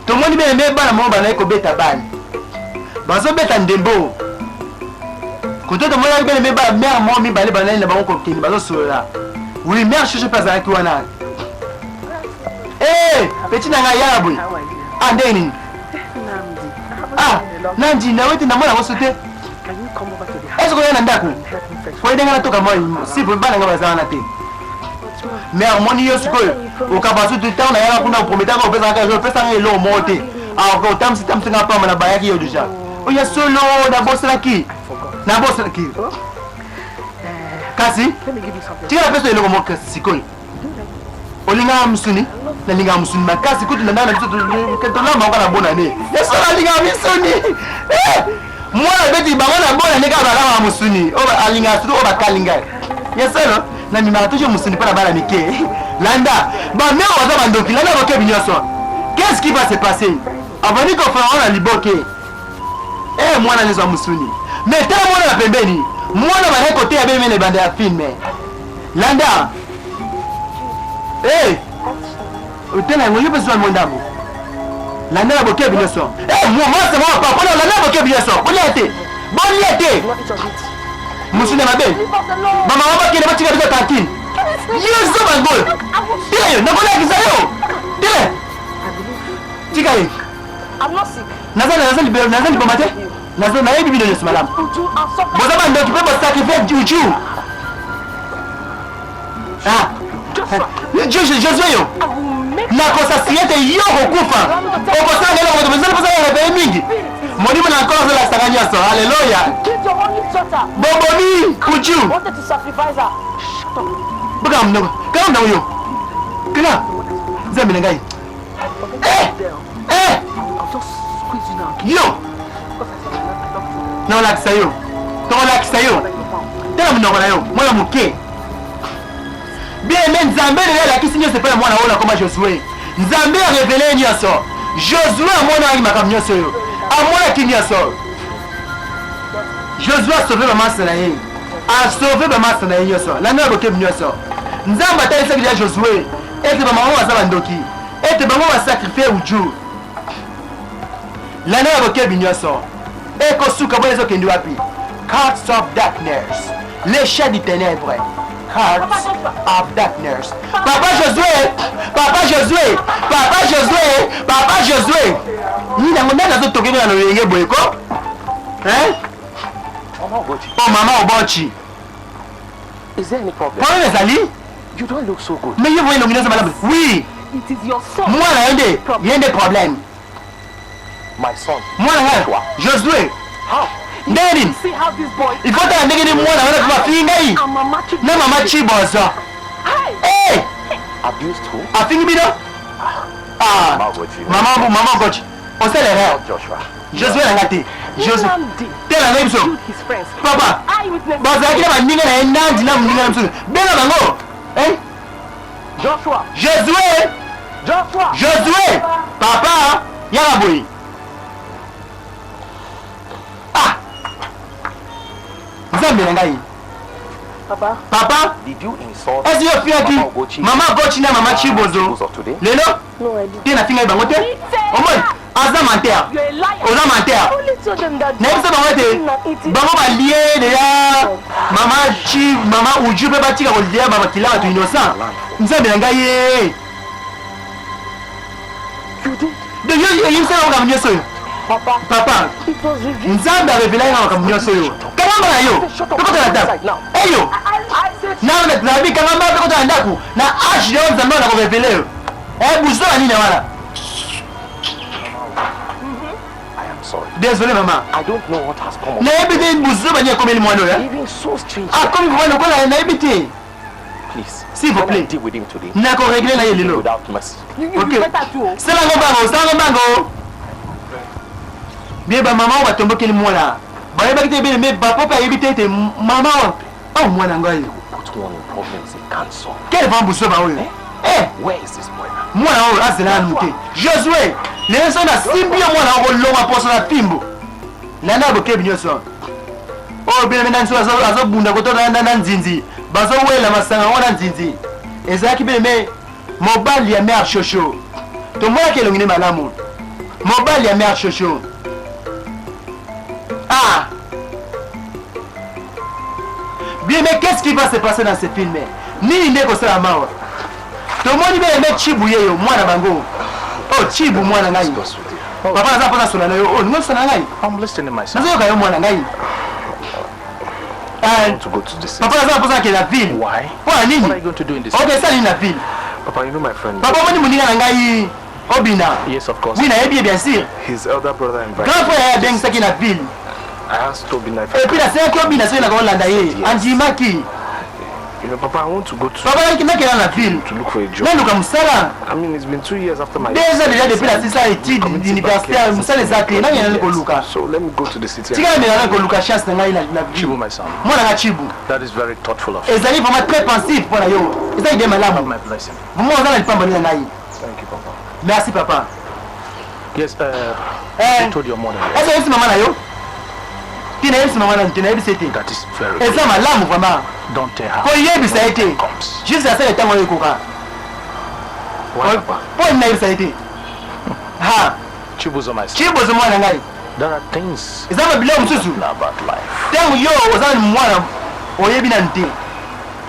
tomoni bene nde bana moko bazali kobeta bale bazobeta ndembo kote tomonaki bene nde ba mare moko mibale bazali na bango kokende bazosolola wi mare shosho mpe azalaki wana Eh, petit na ngai yaka boye. Ah, ndenge nini? Ah, Nandi, na wete namona yango so te. Est-ce que oya na ndako? Po ndenge natoka mwa si bana nga baza wana te. Mais omoni yo sikoyo okaba sutu ntango nayaka kuna oprometaka opesaka kaka opesaka eloko moko te. Alors otambwisi tambwisi nga pamba na bayaki yo deja. Oya solo nabosanaki. Nabosanaki. Kasi tika napesa eloko moko sikoyo. Olingaka misuni? Nalingaka musuni makasi kutu na ndako na biso tolamba yango na bonane. Ya solo alingaka misuni. Eh! Mwana abeti bango na bonane kaka balambaka musuni. Oyo alingaka surtout oyo bakalinga. Ya solo namemaka toujours musuni mpo na bana mike. Landa ba mère baza bandoki landa bokebi nyonso. Qu'est-ce qui va se passer? Avandi kofana na liboke. Eh mwana nyonso ya musuni. Mais tala mwana na pembeni. Mwana bazali koteya beme na ebanda ya film. Landa. Eh! Otela yango yo mpe zwa yango ndambo. Landa na bokebi nyonso. Eh, mwasi mwa papa, landa na bokebi nyonso. Bolia te. Bolia te. Musuni ya mabe. Bamama bakende batika biso tranquille. Yo zoba ngoyo. Tela yo, nakolakisa yo. Tela. Tika ye. Naza naza naza liboma te. Naza nayebi bino nyonso malamu. Boza bandoki mpe bosacrifie juju. Ah. Josue yo. Nakosasiye te yo okokufa. Okosala ngai eloko moto mposa ya rebele mingi. Molimo na nkolo azolakisaka nyonso. Haleluya. Bobomi kuju. Bokanga monoko. Kanga monoko yo. Kanga. Nzambe na ngai. Eh! Eh! Yo! Nakolakisa yo. Tokolakisa yo. Tala monoko na yo, mwana moke. Bien aimé, Nzambe lelo alakisi nyonso epai ya mwana oyo nakoma Josue. Nzambe arevele ye nyonso. Josue amonaki makambo nyonso oyo. Amonaki nyonso. Josue asauve bamasa na ye. Asauve bamasa na ye nyonso. Landa na bokebi nyonso. Nzambe atalisaki deja Josue ete bamama baza bandoki, ete bango basakrifie uju. Landa na bokebi nyonso. Ekosuka boye ezokende wapi? Cards of darkness, les chats du ténèbre. Cards of darkness. Papa Josué, Papa Josué, Papa Josué, Papa Josué. Nini yango nani azotokeli na lolenge boye ko? Hein? Oh mama Obochi. Is there any problem? Problème ezali? You don't look so good. Mais yo boye elongi nyonso malamu. Oui. It is your son. Mwana yo nde, ye nde problème. My son. Mwana ngai, Josué. How? Ndenge nini? Il faut tala ndenge nini mwana wana mpe bafingi ngai na mama Chibozo. Hey! Afingi bino? Ah, mama mama Gochi, osala erreur. Josué na nga te. Josué. Tela ngai biso. Papa, bazalaki na baninga na ye nandi na moninga na mosusu. Benga bango. Eh? Joshua. Josué. Joshua. Josué. Papa, yaka boye. Ah! Nzambe na ngai. Papa. Papa. Did you insult Esi yo ofingaki mama Gochi na mama Chibozo lelo? Te nafingaki bango te. Omoni aza menteur. Oza menteur. Nayebisa bango ete bango balie deja mama Chi mama Uju mpe batika kolia bamakila bato innocent. Nzambe na ngai ye. Donc yo oyebisa bango makambo nyonso oyo. Papa, Nzambe arevelaki nga makambo nyonso oyo. Kangamba na yo, tokota na ndako. Eyo, nabi kangamba tokota na ndako. Na age na yo Nzambe wana akorevele yo. Eh, buzoba nini wana? Désolé maman. I don't know what has come. Nayebi te buzoba nini akomeli mwana oyo. Even so strange. Akomi vraiment lokola nayebi te. Please. S'il vous plaît. Deal with him today. Nako régler na ye lelo. Without mercy. Ok. Sala ngo bango, sala ngo bango. Bien ba mama oyo batombokeli mwana. Bayebaki te bien mais ba papa ayebi te ete mama oyo oh mwana ngai. Put one in problems he can't solve. Quel vent buzoba oyo? Eh, Where is this boy now? mwana oyo azela nanu te. Josué, lelo soki nasimbi yo mwana okolonga poso na fimbo. Landa bokebi nyonso. Oyo bino nani soki azobunda koto na nzinzi. Bazowela masanga yango na nzinzi. Ezalaki bino me mobali ya mère Shosho. Tomonaki elongi ne malamu. Mobali ya mère Shosho. Ah! Bien, mais qu'est-ce qui va se passer dans ce film? Nini nde kosala mawa? Tomoni bien aimé Chibu yeyo mwana bango. Oh Chibu mwana ngai. Papa naza mposa sola na yo. Oh, ningo sola na ngai. I'm listening my son. Nazoyoka yo mwana ngai. I want to go to the city. Papa naza mposa nakende na ville. Why? Mpo na nini? What are you going to do in the city? Okay, sala nini na ville? Papa, you know my friend. Papa omoni moninga na ngai Obina. Yes, of course. Oui, nayebi ye bien sûr. His elder brother invited. Grand frère ye abengisaki na ville. I asked Obina if Et puis nasengaki Obina soki nakolanda ye. Andimaki. You know, Papa, I want to go to Papa nakenda na ville. to look for a job. Naluka mosala. I mean, it's been 2 years after my Déjà déjà depuis la sisa étude universitaire mosala eza te. Nakenda nani koluka. So let me go to the city. Tika namela nani koluka chance na ngai na ville. Chibu, my son. Mwana nga Chibu. That is very thoughtful of you. Ezali vraiment très pensif mpo na yo. Eza idée malamu. My blessing. Vraiment oza na lipamboli na ngai. Thank you, Papa. Merci papa. Yes, Eh. you told your mother. Est-ce que oyebisi mama na yo? Te nayebisi mama nanu te nayebisi ye te. That is very Eza malamu vraiment. Don't tell her. Koyebisa ye te. Comes. Jusqu'à ce que ntango oyo ekoka. Why, Papa? Mpo nini nayebisa ye te? Ha, Chibuzo, my son. Chibozo mwana ngai. There are things Eza ba biloko mosusu. about life. Ntango yo oza mwana oyebi nanu te.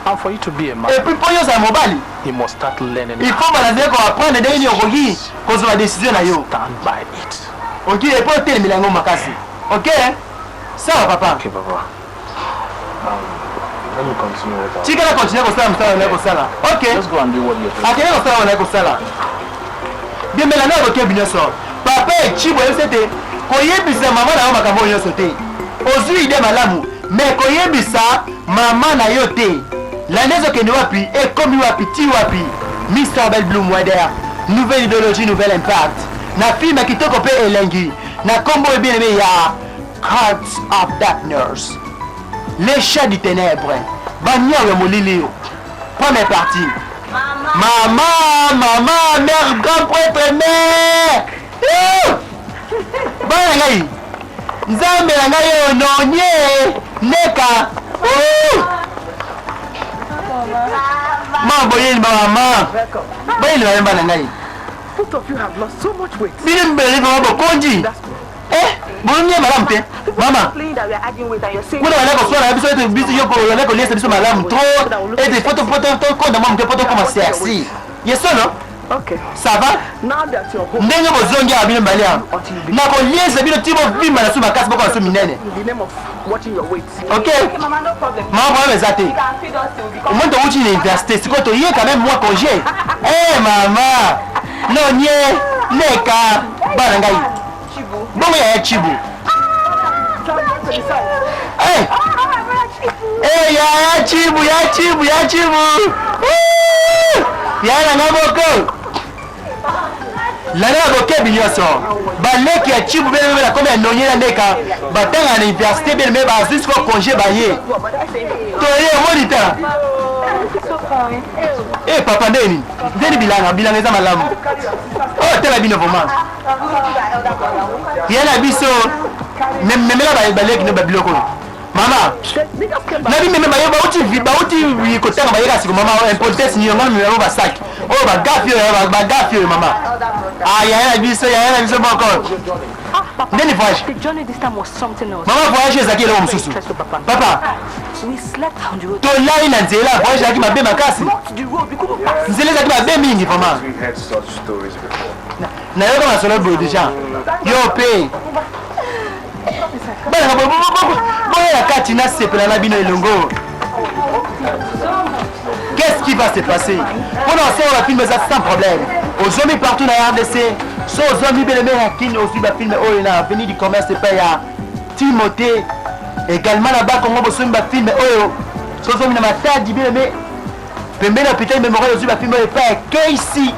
And for you to be a man, Et puis mpo yo ozala mobali, you must start learning il faut balazele ko apprendre ndenge nini okoki kozwa décision na yo. stand by it. Ok, et puis otelemela yango makasi. Ok? Sawa papa. Okay, Papa. Let me continue what I Tikala continue kosala mosala naye kosala. Ok. Just go and do what you're doing. Akende kosala oyo naye kosala. Biemela na bokebi nyonso. Papa Echibo ayebisi ete koyebisa mama na yo makambo oyo nyonso te. Ozwi ide malamu, mais koyebisa mama na yo te. Landa ezokende wapi, ekomi wapi, ti wapi. Mr. Abel Bloom Weder, nouvelle idéologie, nouvel impact. Na film ya kitoko mpe elengi, na kombo oyo bien aimé ya Hearts of Darkness. Les chats du ténèbre. Banyau ya molili. Première partie. Maman, maman, mère, grand prêtre, mère. Eh! Bana ngai. Nzambe na ngai oyo nonie neka. Oh! Mama boyeli ba mama. Boyeli ba bana ngai. Both of you have lost so much weight. Bino mibale vraiment bokondi. Eh, bolongi ye malamu te. Mama, Complaining that we are arguing with and you're saying kuna banda koswana na biso ete biso yo banda koliesa biso malamu trop ete faut tokonda mwa moke po tokoma sexy. Ye solo? Okay. Ça va? Now that you're home, Ndenge bozongi awa bino mibale awa nakoliesa bino ti bovimba na su makasi bokoma su minene. in the name of watching your weight. Ok, Okay, Mama, no problem. mama problème eza te. You can feed us till we become. Omoni towuti na université sikoyo toye quand même mwa congé. Eh mama, nonie neka bana ngai Chibu. bongo yaya Chibu. Eh! Eh, ya Chibu, ya Chibu, ya Chibu! Ya na nga moko! Landa na bokebi nyonso baleki ya Chibu bele bele nakomi ya nonye na ndeka batanga na université bele me bazwi siko congé baye toye omoni ta e papa ndeni ndeni bilanga bilanga eza malamu oyo oh, tala bino vraiment ye na biso memela baleki no babiloko oyo mama na bimeme baye bauti bauti kotanga bayeka siko mama impolitesse niyo nga memela basaki oyo bagafi oyo bagafi oyo mama ah yaya na biso yaya na biso moko ndeni voyage mama voyage ezalaki eloko mosusu papa tolali na nzela voyage ezalaki mabe makasi nzela ezalaki mabe mingi vraiment Nayoka masolo boye deja. Yo pe. Bana boya na kati nasepela na bino elongo. Qu'est-ce qui va se passer Pour l'instant, la film eza sans problème. Ozwami partout na RDC. So ozwami beleme na Kin, ozwi ba film oyo na avenue du commerce epai ya Timothée. Également na Bas-Congo bosombi ba film oyo. So ozwami na Matadi beleme Pembeni ya hôpital Memorial ozwi bafilme oyo epai ya KC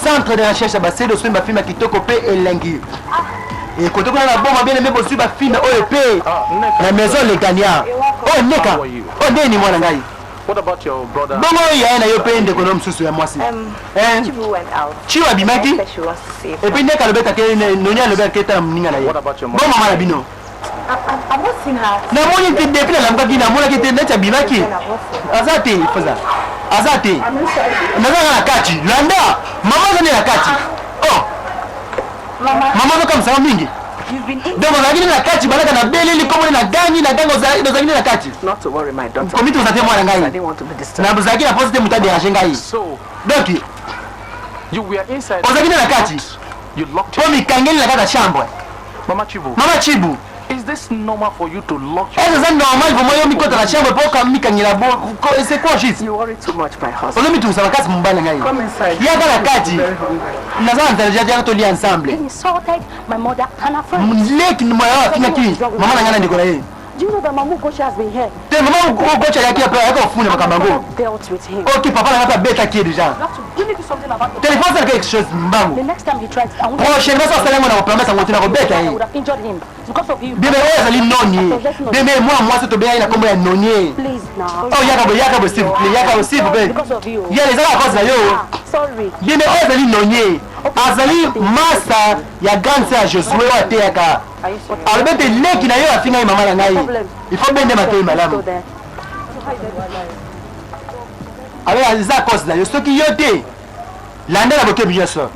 centre de recherche ya basede osombi bafilme ya kitoko mpe elengi ekote kuna na boma bien aime bozwi bafilme oyo mpe ah, na maison legania oyo oh, neka oyo oh, ndeni mwana ngai bongo oyo yaya na yo mpe ndeko no mosusu ya mwasi um, eh? chiu abimaki epuis ndeka alobetake noni alobetake etala moninga na ye bo mama na bino Namoni te depuis nalamukaki namonaki te neti abimaki aza te faza aza te naza kaka na kati landa mama aza nde na kati oh mama azokamwisaka mingi donc ozalaki nde na kati balaka na beleli kombo nde na gangi na gangi ozalaki nde na kati komi toza te mwana ngai nazalaki na posa te moto aderange ngai donc ozalaki nde na kati mpo mikangeli na kati ya chambre Mama Chibu. Mama Chibu. Is this normal for you to lock your... Est-ce que normal vraiment yo mikota na chambre po ka mikangela bo c'est quoi juste? You worry too much my husband. Ozo mitungisa makasi mobali na ngai. Come inside. Yaka na kati. Naza na nzala yaka tolia ensemble. He insulted my mother and her friends. Leki mwana afingaki mama na ngai na ndeko na ye. Do you know that Mamu Gocha has been here? Te mama Gocha ayaki après ayaki kofunda makambo yango. Dealt with him. Ok papa na ngai mpe abetaki ye déjà. You have to really do something about it. Telefone asala quelque chose mbangu. The next time he tries, I won't. Prochainement soki asali yango na kopermettre yango te nakobeta I ye. would have injured him. It's because of you. Bebe oyo azali noni. Bebe mwana mwasi tobengaki na kombo ya nonie. Please now. Oh yaka boye yaka boye s'il vous plaît yaka boye s'il vous plaît. Because of you. Yala ezaka cause na yo. Ah, sorry. Bebe oyo azali nonie. Azali masa ya grande sœur ya Josué oyo ateyaka. Alobi ete leki na yo afingaki mama na ngai. Il faut bende matoi malamu. Alors eza cause na yo soki yo te landa na bokebi nyonso.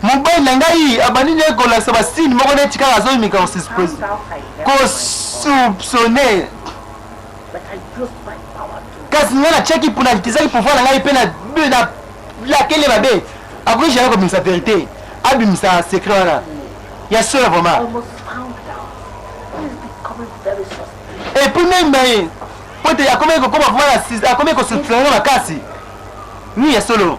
Mobali na ngai abandi nde kolakisa basini moko neti kaka azomika kosoupçonne kasi ngai natiaki natisaki pouvoir na ngai mpe nalakeli mabe akoki jamais kobimisa verité abimisa secret wana ya solo vraiment epuis meme na ye po ete akomaki kokoma vraiment akomaki kosoupçonne makasi oui ya solo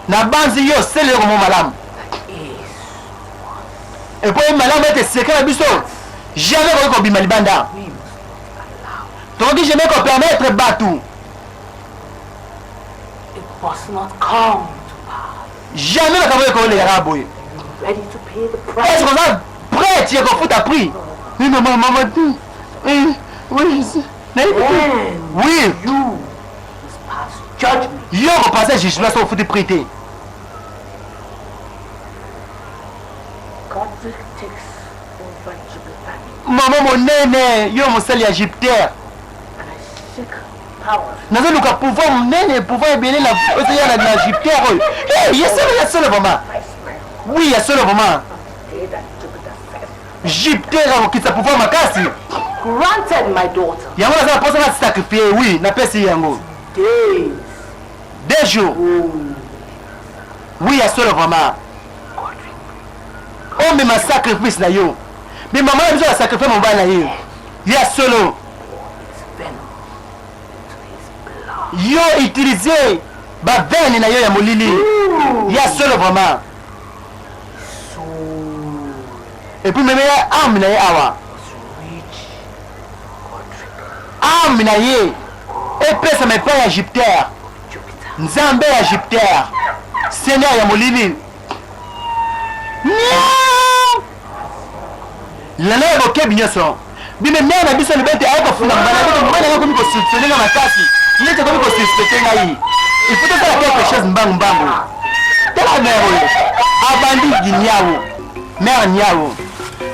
nabanzi yo sele yoko mo malamu epo ye malamu ete secret na biso jamais koki kobima libanda tokoki jamais kopermettre bato jamais makambo oyo ekoleka kaka boye est-ce oza prête ya kofuta prix oui mama mama oui oui yo okopasa jugement soki ofuti prix te. Mama monene yo mosali ya Jupiter nazoluka pouvoir monene pouvoir ebele na ozoya na Jupiter oyo eh, ya solo ya solo vraiment oui ya solo vraiment Jupiter akokitisa pouvoir makasi. Granted, my daughter. Yango naza na posa na sacrifier, oui, napesi yango. Days. Deux jours. Oui, ya solo vraiment. Omema sacrifice na yo. Mais maman na biso asacrifier mobali na ye. Ya solo. Yo utiliser ba veine na yo ya molili. Ya solo vraiment. Et puis meme ya arme na ye awa. Arme na ye epesama epai ya Jupiter. Nzambe ya Jupiter. Seigneur ya molili. Miau! Lelo ya bokebi nyonso. Bino mère na biso alobi ete aye kofunga mbala bino mobali yango akomi kosoupçonne nga makasi neti akomi kosuspecte ngai il faut tosala quelque chose mbangu mbangu tala mère oyo abandi giniawo mère niawo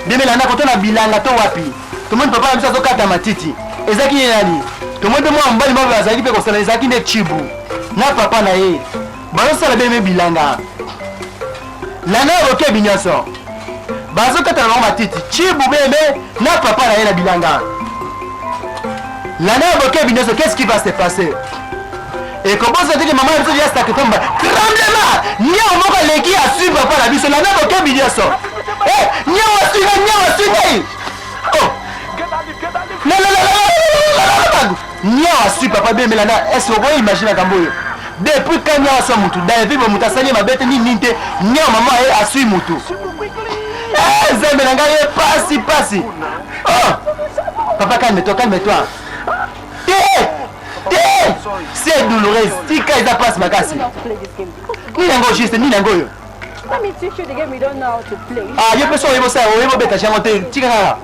bemela ndako to na bilanga to wapi tomoni papa na biso azokata matiti ezalaki ye nani tomoni mpe mwana mobali moko azalaki mpe kosala ezalaki nde chibu na papa na ye bazosala beme bilanga landa ya bokebi nyonso bazokata na bango matiti chibu bebe na papa na ye na bilanga landa ya bokebi nyonso qu'est-ce qui va se passer ekobosa teke mama na biso ya sacrifice mba tremblement niao moko aleki asui papa na biso landa bokebi nyonso eh, niao asui ngai niao asui ngai oh Niao asui papa bembe landa est ce que okoki imagine makambo oyo depuis quand niao aswa mutu david bo mutu asali ye mabe te nini nini te niao mama ye asui mutu eh, nzambe na ngai ye pasi pasi oh papa calme toi calme toi te te c'est douloureuse tika eza pasi makasi nini yango juste nini yango oyo ah yo mpe so oyebi osala oyebi obeta yango te tika kaka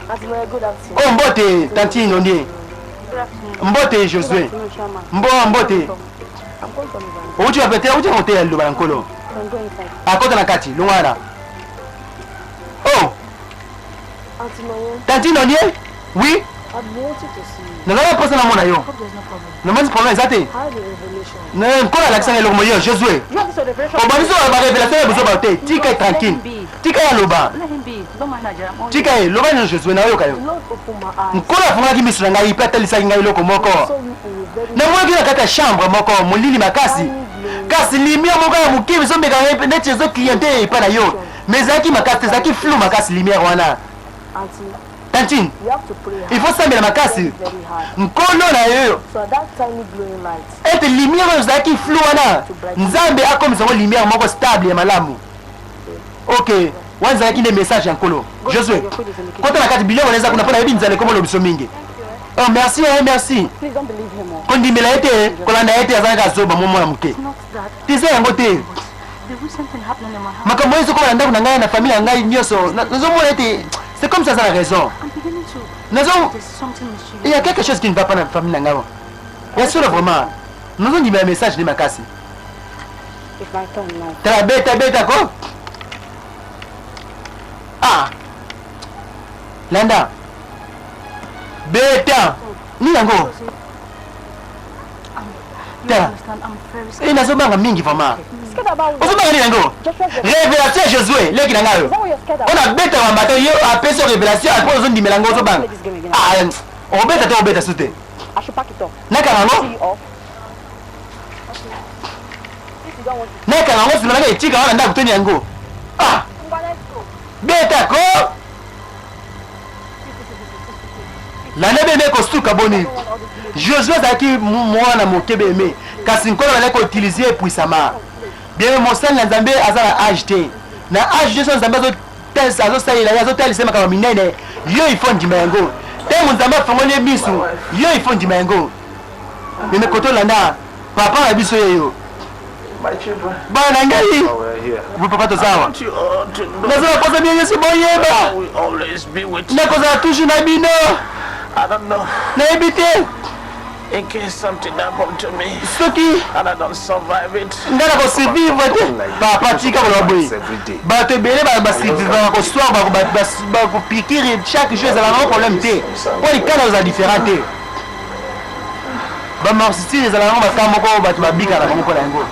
Oh mbote tantine Nondie. Mbote Josué. Mbo mbote. Outi wa pete outi koteya liloba na Nkolo. Akota na kati longwa wana. Oh. Tantine Nondie? Oui. Nazala mposa namona yo. Namoni problème eza te. Nkolo alakisaka eloko moyo Josué. Obandisi ba révélation ya buzoba te. Tika ye tranquille. Tika ye aloba. Tika ye loba nino Josué nayoka yo. Nkolo afungolaki miso na ngai mpe atalisaki ngai eloko moko. Namonaki na kati ya chambre moko molili makasi. Kasi lumière moko ya moke ezomeka ngai neti ezo cliente epai na yo. Mais ezalaki makasi te, ezalaki flou makasi lumière wana. Tantine, il faut sambela makasi. Nkolo na yo ete lumière oyo ezalaki flou wana Nzambe akomisa yango lumière moko stable ya malamu. Ok, wana ezalaki nde message ya Nkolo. Josué, kota na kati biloko eza kuna mpo nayebi nzala ekoma lobiso mingi. Oh, merci, eh, merci. Kondimela ye te, kolanda ye te, azalaka zoba mwa mwana moke. Te eza yango te. Makambo oyo ezokoma na ndako na ngai na famille na ngai nyonso, nazomona ete c'est comme ça aza na raison. Nazo il y a quelque chose qui ne va pas na famille na ngai. Ya solo vraiment. Nazondimela message nde makasi. Tala beta beta ko. Ah. Landa. Beta. Nini yango? Tala. Eh nazobanga mingi vraiment. Ozobanga nini yango? Révélation ya Josué, leki na ngai oyo. Ona beta mamba te yo apesi yo révélation après ozondimela yango ozobanga. Ah, obeta te obeta su te. Nakanga yango? Nakanga yango nsima nanga etika wana ndako toni yango. Ah! Beta ko! Landa beme kosuka boni. Josué azalaki mwana moke beme, kasi Nkolo azalaki koutilize ye puissamment. Bien mosali na Nzambe aza na age te. Na age nyonso Nzambe azosalela ye, azotalisa ye makambo minene. Yo il faut ndima yango. Ntango Nzambe afongoli ye misu, yo il faut ndima yango. Meme koto landa papa na biso yeyo. Bana na ngai, bo papa toza awa. Naza na posa bino nyonso boyeba. Nakozala toujours na bino. Nayebi te. Soki nga na kosurvivre te papa tika koloba boye bato ebele basurvivaka koswar bakopikiri chaque jour ezalaka nango problème te mpo likala ozala différent te Ba morsures ezalaka yango ba cas moko bato babika na bango mpo na yango.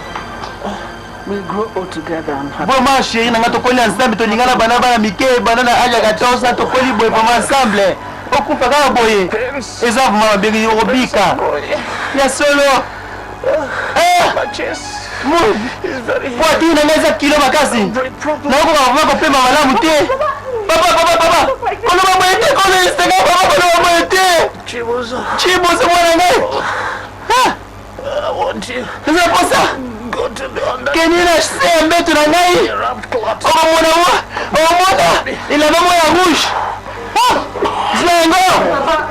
Vraiment chérie na nga tokoli ensemble tolingana bana bana mike bana na age ya 14 ans tokoli boye vraiment ensemble okufa kaka boye eza vraiment mabe okobika ya solo eh! Poitrine na ngai eza kilo makasi nakokoka vraiment kopema malamu te papa papa papa koloba boye te kolelisa ngai papa koloba boye te Chibuzo mwana ngai. Ah. Naza posa. Kende na se ya mbeto na ngai. Okomona mwa. Okomona. Elamba moko ya rouge. Ah! Zwa yango.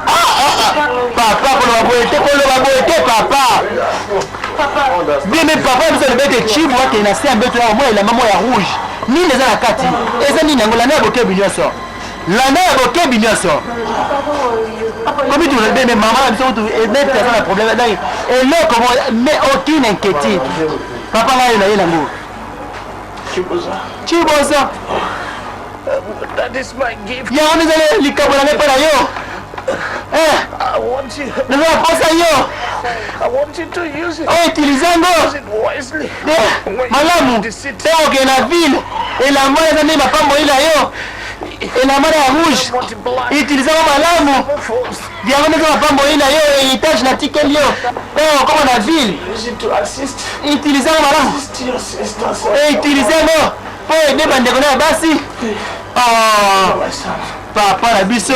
Ah, ah, ah. Papa koloba boye te, koloba boye te papa. Bien mais papa biso alobi ete Tshibo akende na se ya mbeto ya mwa elamba moko ya rouge. Nini eza na kati? Eza nini yango? Landa ya bokebi nyonso. Landa ya bokebi nyonso. Komi tu bien mais maman na biso kutu neti aza na problème donc eloko moko mais aucune inquiétude. Papa ngai na ye nango. Chiboza. That is my gift. Yango nde ezali likabo na ngai mpo na yo. Eh. Naza na posa yo. I want you to use it. Oyo utilize yango. Use it wisely. Eh, malamu. Ntango okende na ville, elamba eza nde mapamboli na yo. Elamba na ya rouge. Utilize yango malamu. Yango nde eza mapamboli na yo, heritage natikeli yo. Ntango okoma na ville, Use it to assist. utilize yango malamu. Assist your sisters. Utilize yango mpo ede bandeko na ya basi. Oh, My son. papa na biso,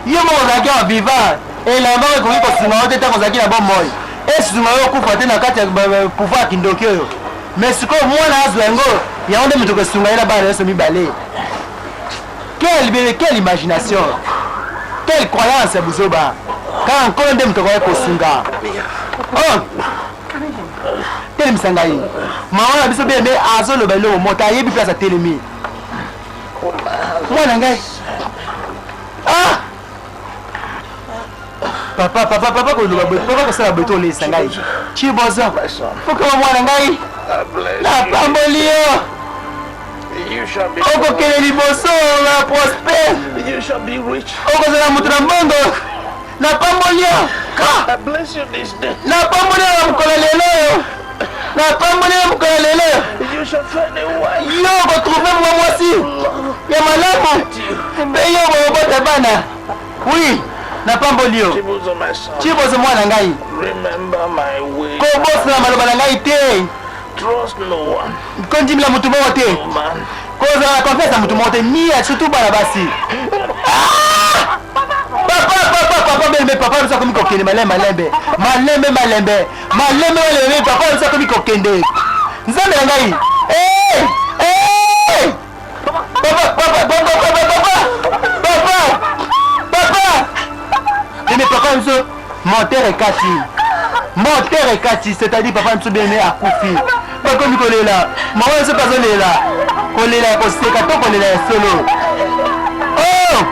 yo moko ozalaki awa vivant, elamba oyo ekoki kosunga yo te ntango ozalaki na bomoi, esunga yo okufa te na kati ya pouvoir ya kindoki oyo. Mais sikoyo mwana azwa yango, yango nde moto ekosunga ye na bana nyonso mibale. Quelle bebe, quelle imagination, quelle croyance ya buzoba. Kaka nkolo nde moto akoki kosunga. Oh! Telemisa ngai. Mama na biso bien mais azoloba eloko moto ayebi place atelemi. Mwana ngai. Ah! Papa, papa, papa koloba boye, papa kosala boye to olesa ngai. Chibozo. Fokama mwana ngai. Napamboli yo. You shall be Okokende liboso na prosper. You shall be rich. Okozala moto na mbongo. Napamboli yo. Ah! I bless you this day. Napamboli yo na mokolo lelo oyo. Napamboli yo na mokolo lelo oyo. You shall find a wife. Yo okotrouve mwa mwasi ya malamu mpe yo okobota bana. Oui, napamboli yo. Chibuzo, my son. Chibozo mwana ngai, Remember my way. kobosana maloba na ngai te, Trust no one. kondimela motu moko te, No man. kozala na confiance na motu moko te, ni ya surtout bana basi. Ah! Papa, papa, papa, bien-aimé, papa, biso akomi kokende malembe, malembe, malembe, malembe, malembe, malembe, papa, biso akomi kokende. Nzambe na ngai. Eh! Eh! Papa, papa, papa, papa, papa, papa, papa. Bien-aimé, papa, biso moteur ekati. Moteur ekati, c'est-à-dire papa biso bien-aimé akufi. Bakomi kolela, mama biso mpe azolela. Kolela ya koseka to kolela ya solo. Oh!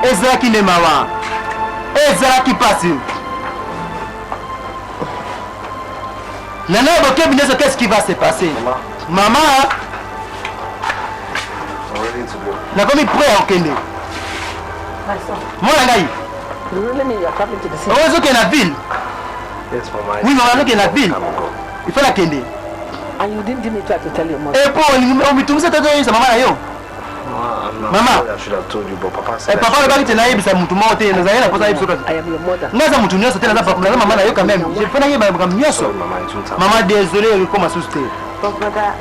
Ezalaki nde mawa. Ezalaki pasi. Nana bokebi nyonso, qu'est-ce qui va se passer? Mama, I'm ready to go. nakomi prêt ya kokende. Mwana ngai, You really mean you're traveling to the city? oyo ozokende na ville. Yes, Mama. Oui, mama, nazokende na ville. I'm go. Il faut nakende. And you didn't give me time to tell your mother. Epo omitungisa tata oyebisa mama na yo. Mama, I'm not Mama. sorry, I should have told you, but Papa said. Eh, papa alobaki te nayebisa motu moko te, nazali na mposa nayebisa kasi. I am your mother. Ngai aza motu nyonso te, naza papa, naza mama na yo quand même. Je faut nayeba makambo nyonso. Sorry, Mama, it won't happen. Mama, désolé, ekokoma susu te. But brother,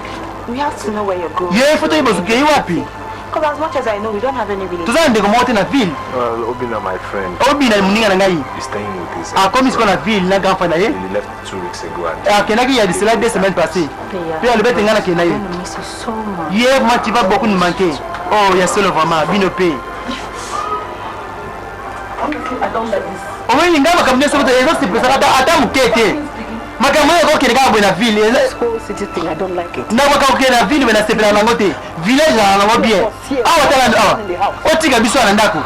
we have to know where you're going. Ye faut toyeba ozokei wapi. Because as much as I know, we don't have any relation. Toza na ndeko moko te na ville. Well, Obina, my friend, Obina moninga na ngai. is staying with his. Akomi sikoyo na ville na grand frère na ye. He left 2 weeks ago and Akendaki ya disela 2 semaines passées. Mpe alobi ete ngai nakenda ye. I'm gonna miss you so much. Ye vraiment tu vas beaucoup nous manquer. Oh, ya solo vraiment, bino pe. Honestly, I don't like this. Omoni ngai makambo nyonso kutu ezosepesaka ata ata moke te. Makambo oyo ekokende kaka boye na ville. This whole city thing, I don't like it. Na makambo kokende na ville, me nasepelaka nango te. Village na nango bien. Awa tala awa. Otika biso na ndako.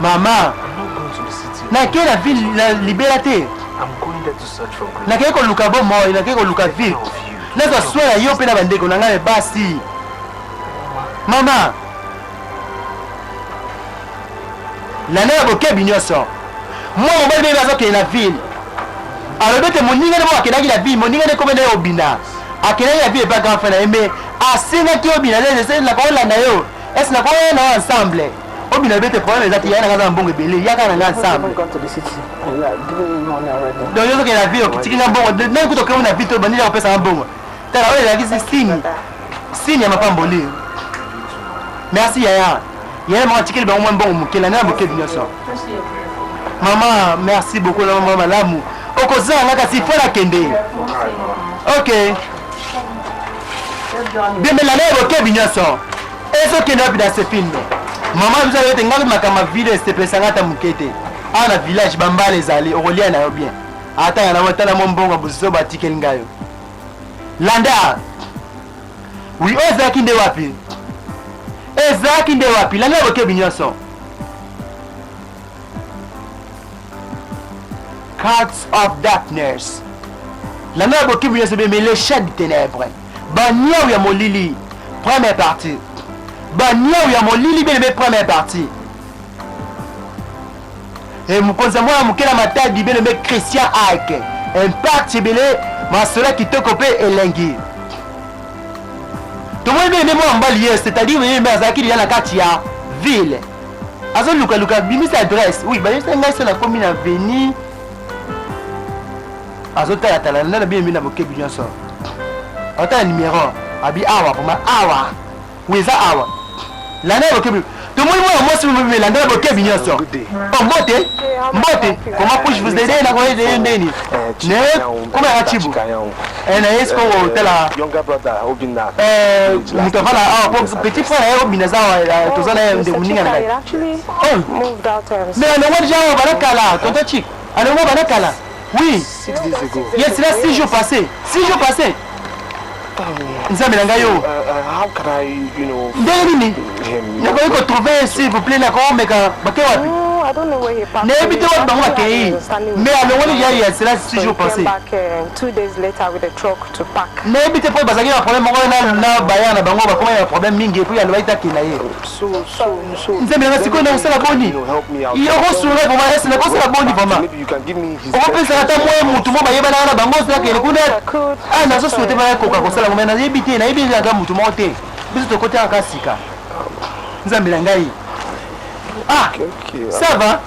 Mama, I'm not going to the city. nakei na ville na libela te. I'm going there to search for good. Nakei koluka bomoi, nakei koluka ville. Nazwa soin ya yo mpe na bandeko na ngai basi. Mama, landa ya bokebi nyonso. Mwa mobali mpe azokende na ville. Alobi ete moninga nde moko akendaki na ville, moninga nde komenda ye Obina. Akendaki na ville epa grand frère na ye, mais asengaki Obina ese nakolanda yo, ese nakoya na yo ensemble. Obina alobi ete problème eza te, yaya na ngai aza na mbongo ebele, yaka na ngai ensemble. Haven't gone to the city. And you are giving me money already. Donc yo ozokende na ville, otiki nga mbongo, nani kutu okei na ville to bandeli ya kopesa nga mbongo. Tala oyo ezalaki signe, signe ya mapamboli. Merci yaya. Yaya moko atikeli bango mwa mbongo moke, landa na bokebi nyonso. Mama, merci beaucoup na mama malamu. Okozala nga kasi faut nakende. Ok. Bien, mais landa ya bokebi nyonso. Ezokende wapi dans ce film? Mama biso alobi ete ngai makambo ya ville esepelisa ngai ata moke te. Awa na village bambala ezali, okolia na yo bien. Ata ya nango tala mwa mbongo ya buzoba atikeli ngai yo. Landa! Oui, oyo ezalaki nde wapi? Ezalaki nde wapi? Landa bokebi nyonso. Cats of Darkness. Landa ya bokebi nyonso beme les chats du ténèbre. Baniau ya molili. Première partie. Baniau ya molili bien aimé première partie. Et mokonzi ya mwana moke na Matadi bien aimé Christian Ake. Impact ebele masolo ya kitoko mpe elengi. Tomoni bien aimé mwana mobali ye, c'est-à-dire bien aimé azalaki deja na kati ya ville. Azolukaluka bimisa adresse. Oui, bayebisa ngai so nakomi na avenue azotalatala nana bien aimé na bokebi nyonso. Otala numero abi awa vraiment awa. Oui, eza awa. Landa ya bokebi. Tomoni mwana mwasi mobimi landa ya bokebi nyonso. Oh, mbote. Mbote. Comment puis-je vous aider na koyede ye ndeni? Ne comment ya chibu? Eh na yesu ko tala. Younger brother Obinna. Eh moto avala awa po petit frère ya Obinna za awa toza na ye ndeko moninga na ngai. Oh. Mais alongwa déjà awa bana kala, tonton Chic. Alongwa bana kala. Oui. 6 days ago. Yes, là 6 jours passés. 6 jours passés. Nzambe na ngai yo. How can I, you know, Ndenge nini? him? Nakoki kotrouve s'il vous plaît nakomeka bake wapi? No, I don't know where he parked. Nayebi te wapi bango Actually, I bakei. had an understanding with Mais him. alongoli ya ya cela 6 So jours he came passés. back 2 days later with a truck to park. Nayebi te mpo bazalaki na problème moko na na baya na bango bakomaki na problème mingi epuis alobaki te akenda ye. So, so, so. Nzambe nanga sikoyo nakosala boni? You know, help me out. Okosunga vraiment ese nakosala boni vraiment? Maybe you can give me his. Okopesaka ata mwa motu mo bayebanaka na bango osala kende kuna. Ah nazosuete baya koka kosala ngo mais nayebi te nayebi ezalaka motu moko te. Biso tokotaka kaka sika. Nzambe na ngai. Ah, Okay. ça va?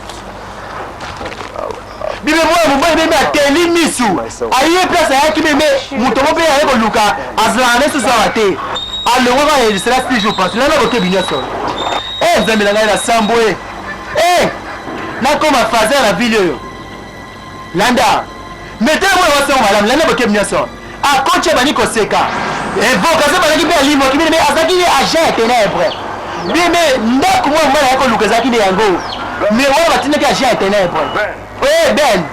Bibe mwana mobali meme ateli misu aye place ayaki meme moto moko mpe aye koluka azalaka na susu awa te alongwa kaka elisela 6 jours passé nana bokebi nyonso e nzambe na ngai na sambo e e nakoma fazer na ville oyo landa metele mwana mwasi yango malamu landa bokebi nyonso akoti abandi koseka evocation bazalaki mpe alimwaki bino me azalaki ye agent ya ténèbre bime ndako mwana mobali ayaki koluka ezalaki nde yango me wana batindaki agent ya ténèbre e ben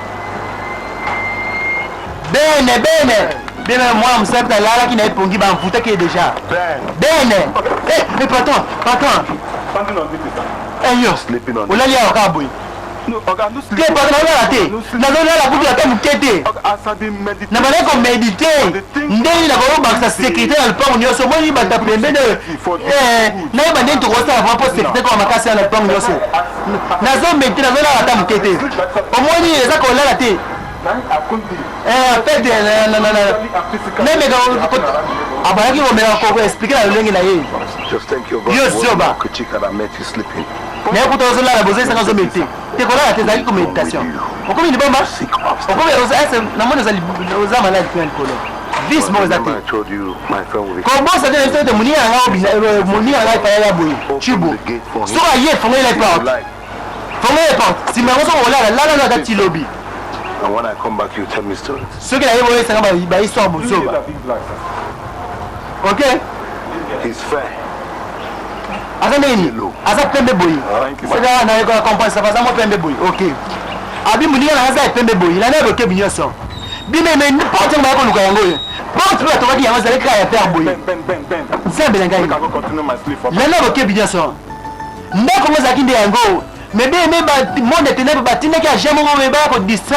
bene bene bene mwana mosala mpe alalaki na ye pongi bamvutaki ye déjà bene eh, eh, patron patron Something on this, sir. eh, yo Sleeping on. olali awa kaka boye No, okay, no te sleep. patron olala te No sleep. nazolala kutu ata moke te Okay, as I've been meditating. na bandaki komedite ndenge nakobakisa sécurité na lopango nyonso omoni bato ya pembeni oyo nayeba ndenge tokosala vraimen mpo sécurité koma makasi ya na lopango nyonso nazomedite nazolala ata moke te omoni eza kolala te I couldn't be. En fait nameka abandaki komeka koexplike na lolenge na ye Just thank your God. Yo, Zoba. Kuchika that met you sleeping. Naye kuta ozolala bozalisaka ozomedite te kolala te ezalaki koméditation okomi liboma okomi namoni oza maladi kuna likolo vice moko eza te. Remember I told you my friend will be Kobosa te na biso ete moninga na ngai moninga na ngai fayala ya boye chibu soki aye fongoli la porte Like, fongoli la porte nsima yango soki olala lala no ata ti lobi. And when I come back, you tell me stories. Soki naye boyesanga bahistoire bozoba Big black, sir. Ok. He's fair. Aza ndenge nini? Aza pembe boye. Soki nayekola comprendre safa aza mwa pembe boye. Ok, abi moninga na aza ya pembe boye landa ya bokebi nyonso bimeme porte yango baya koluka yango oyo porte mpe batongaki yango ezalaki kaka ya pere boye. Ben, Ben, Ben, Ben. Nzambe na ngai. Make I go continue my sleep for. Landa bokebi nyonso ndako ngo ezalaki nde yango me beme monde ya ténèbre batindaki agent moko me baya kodistraire.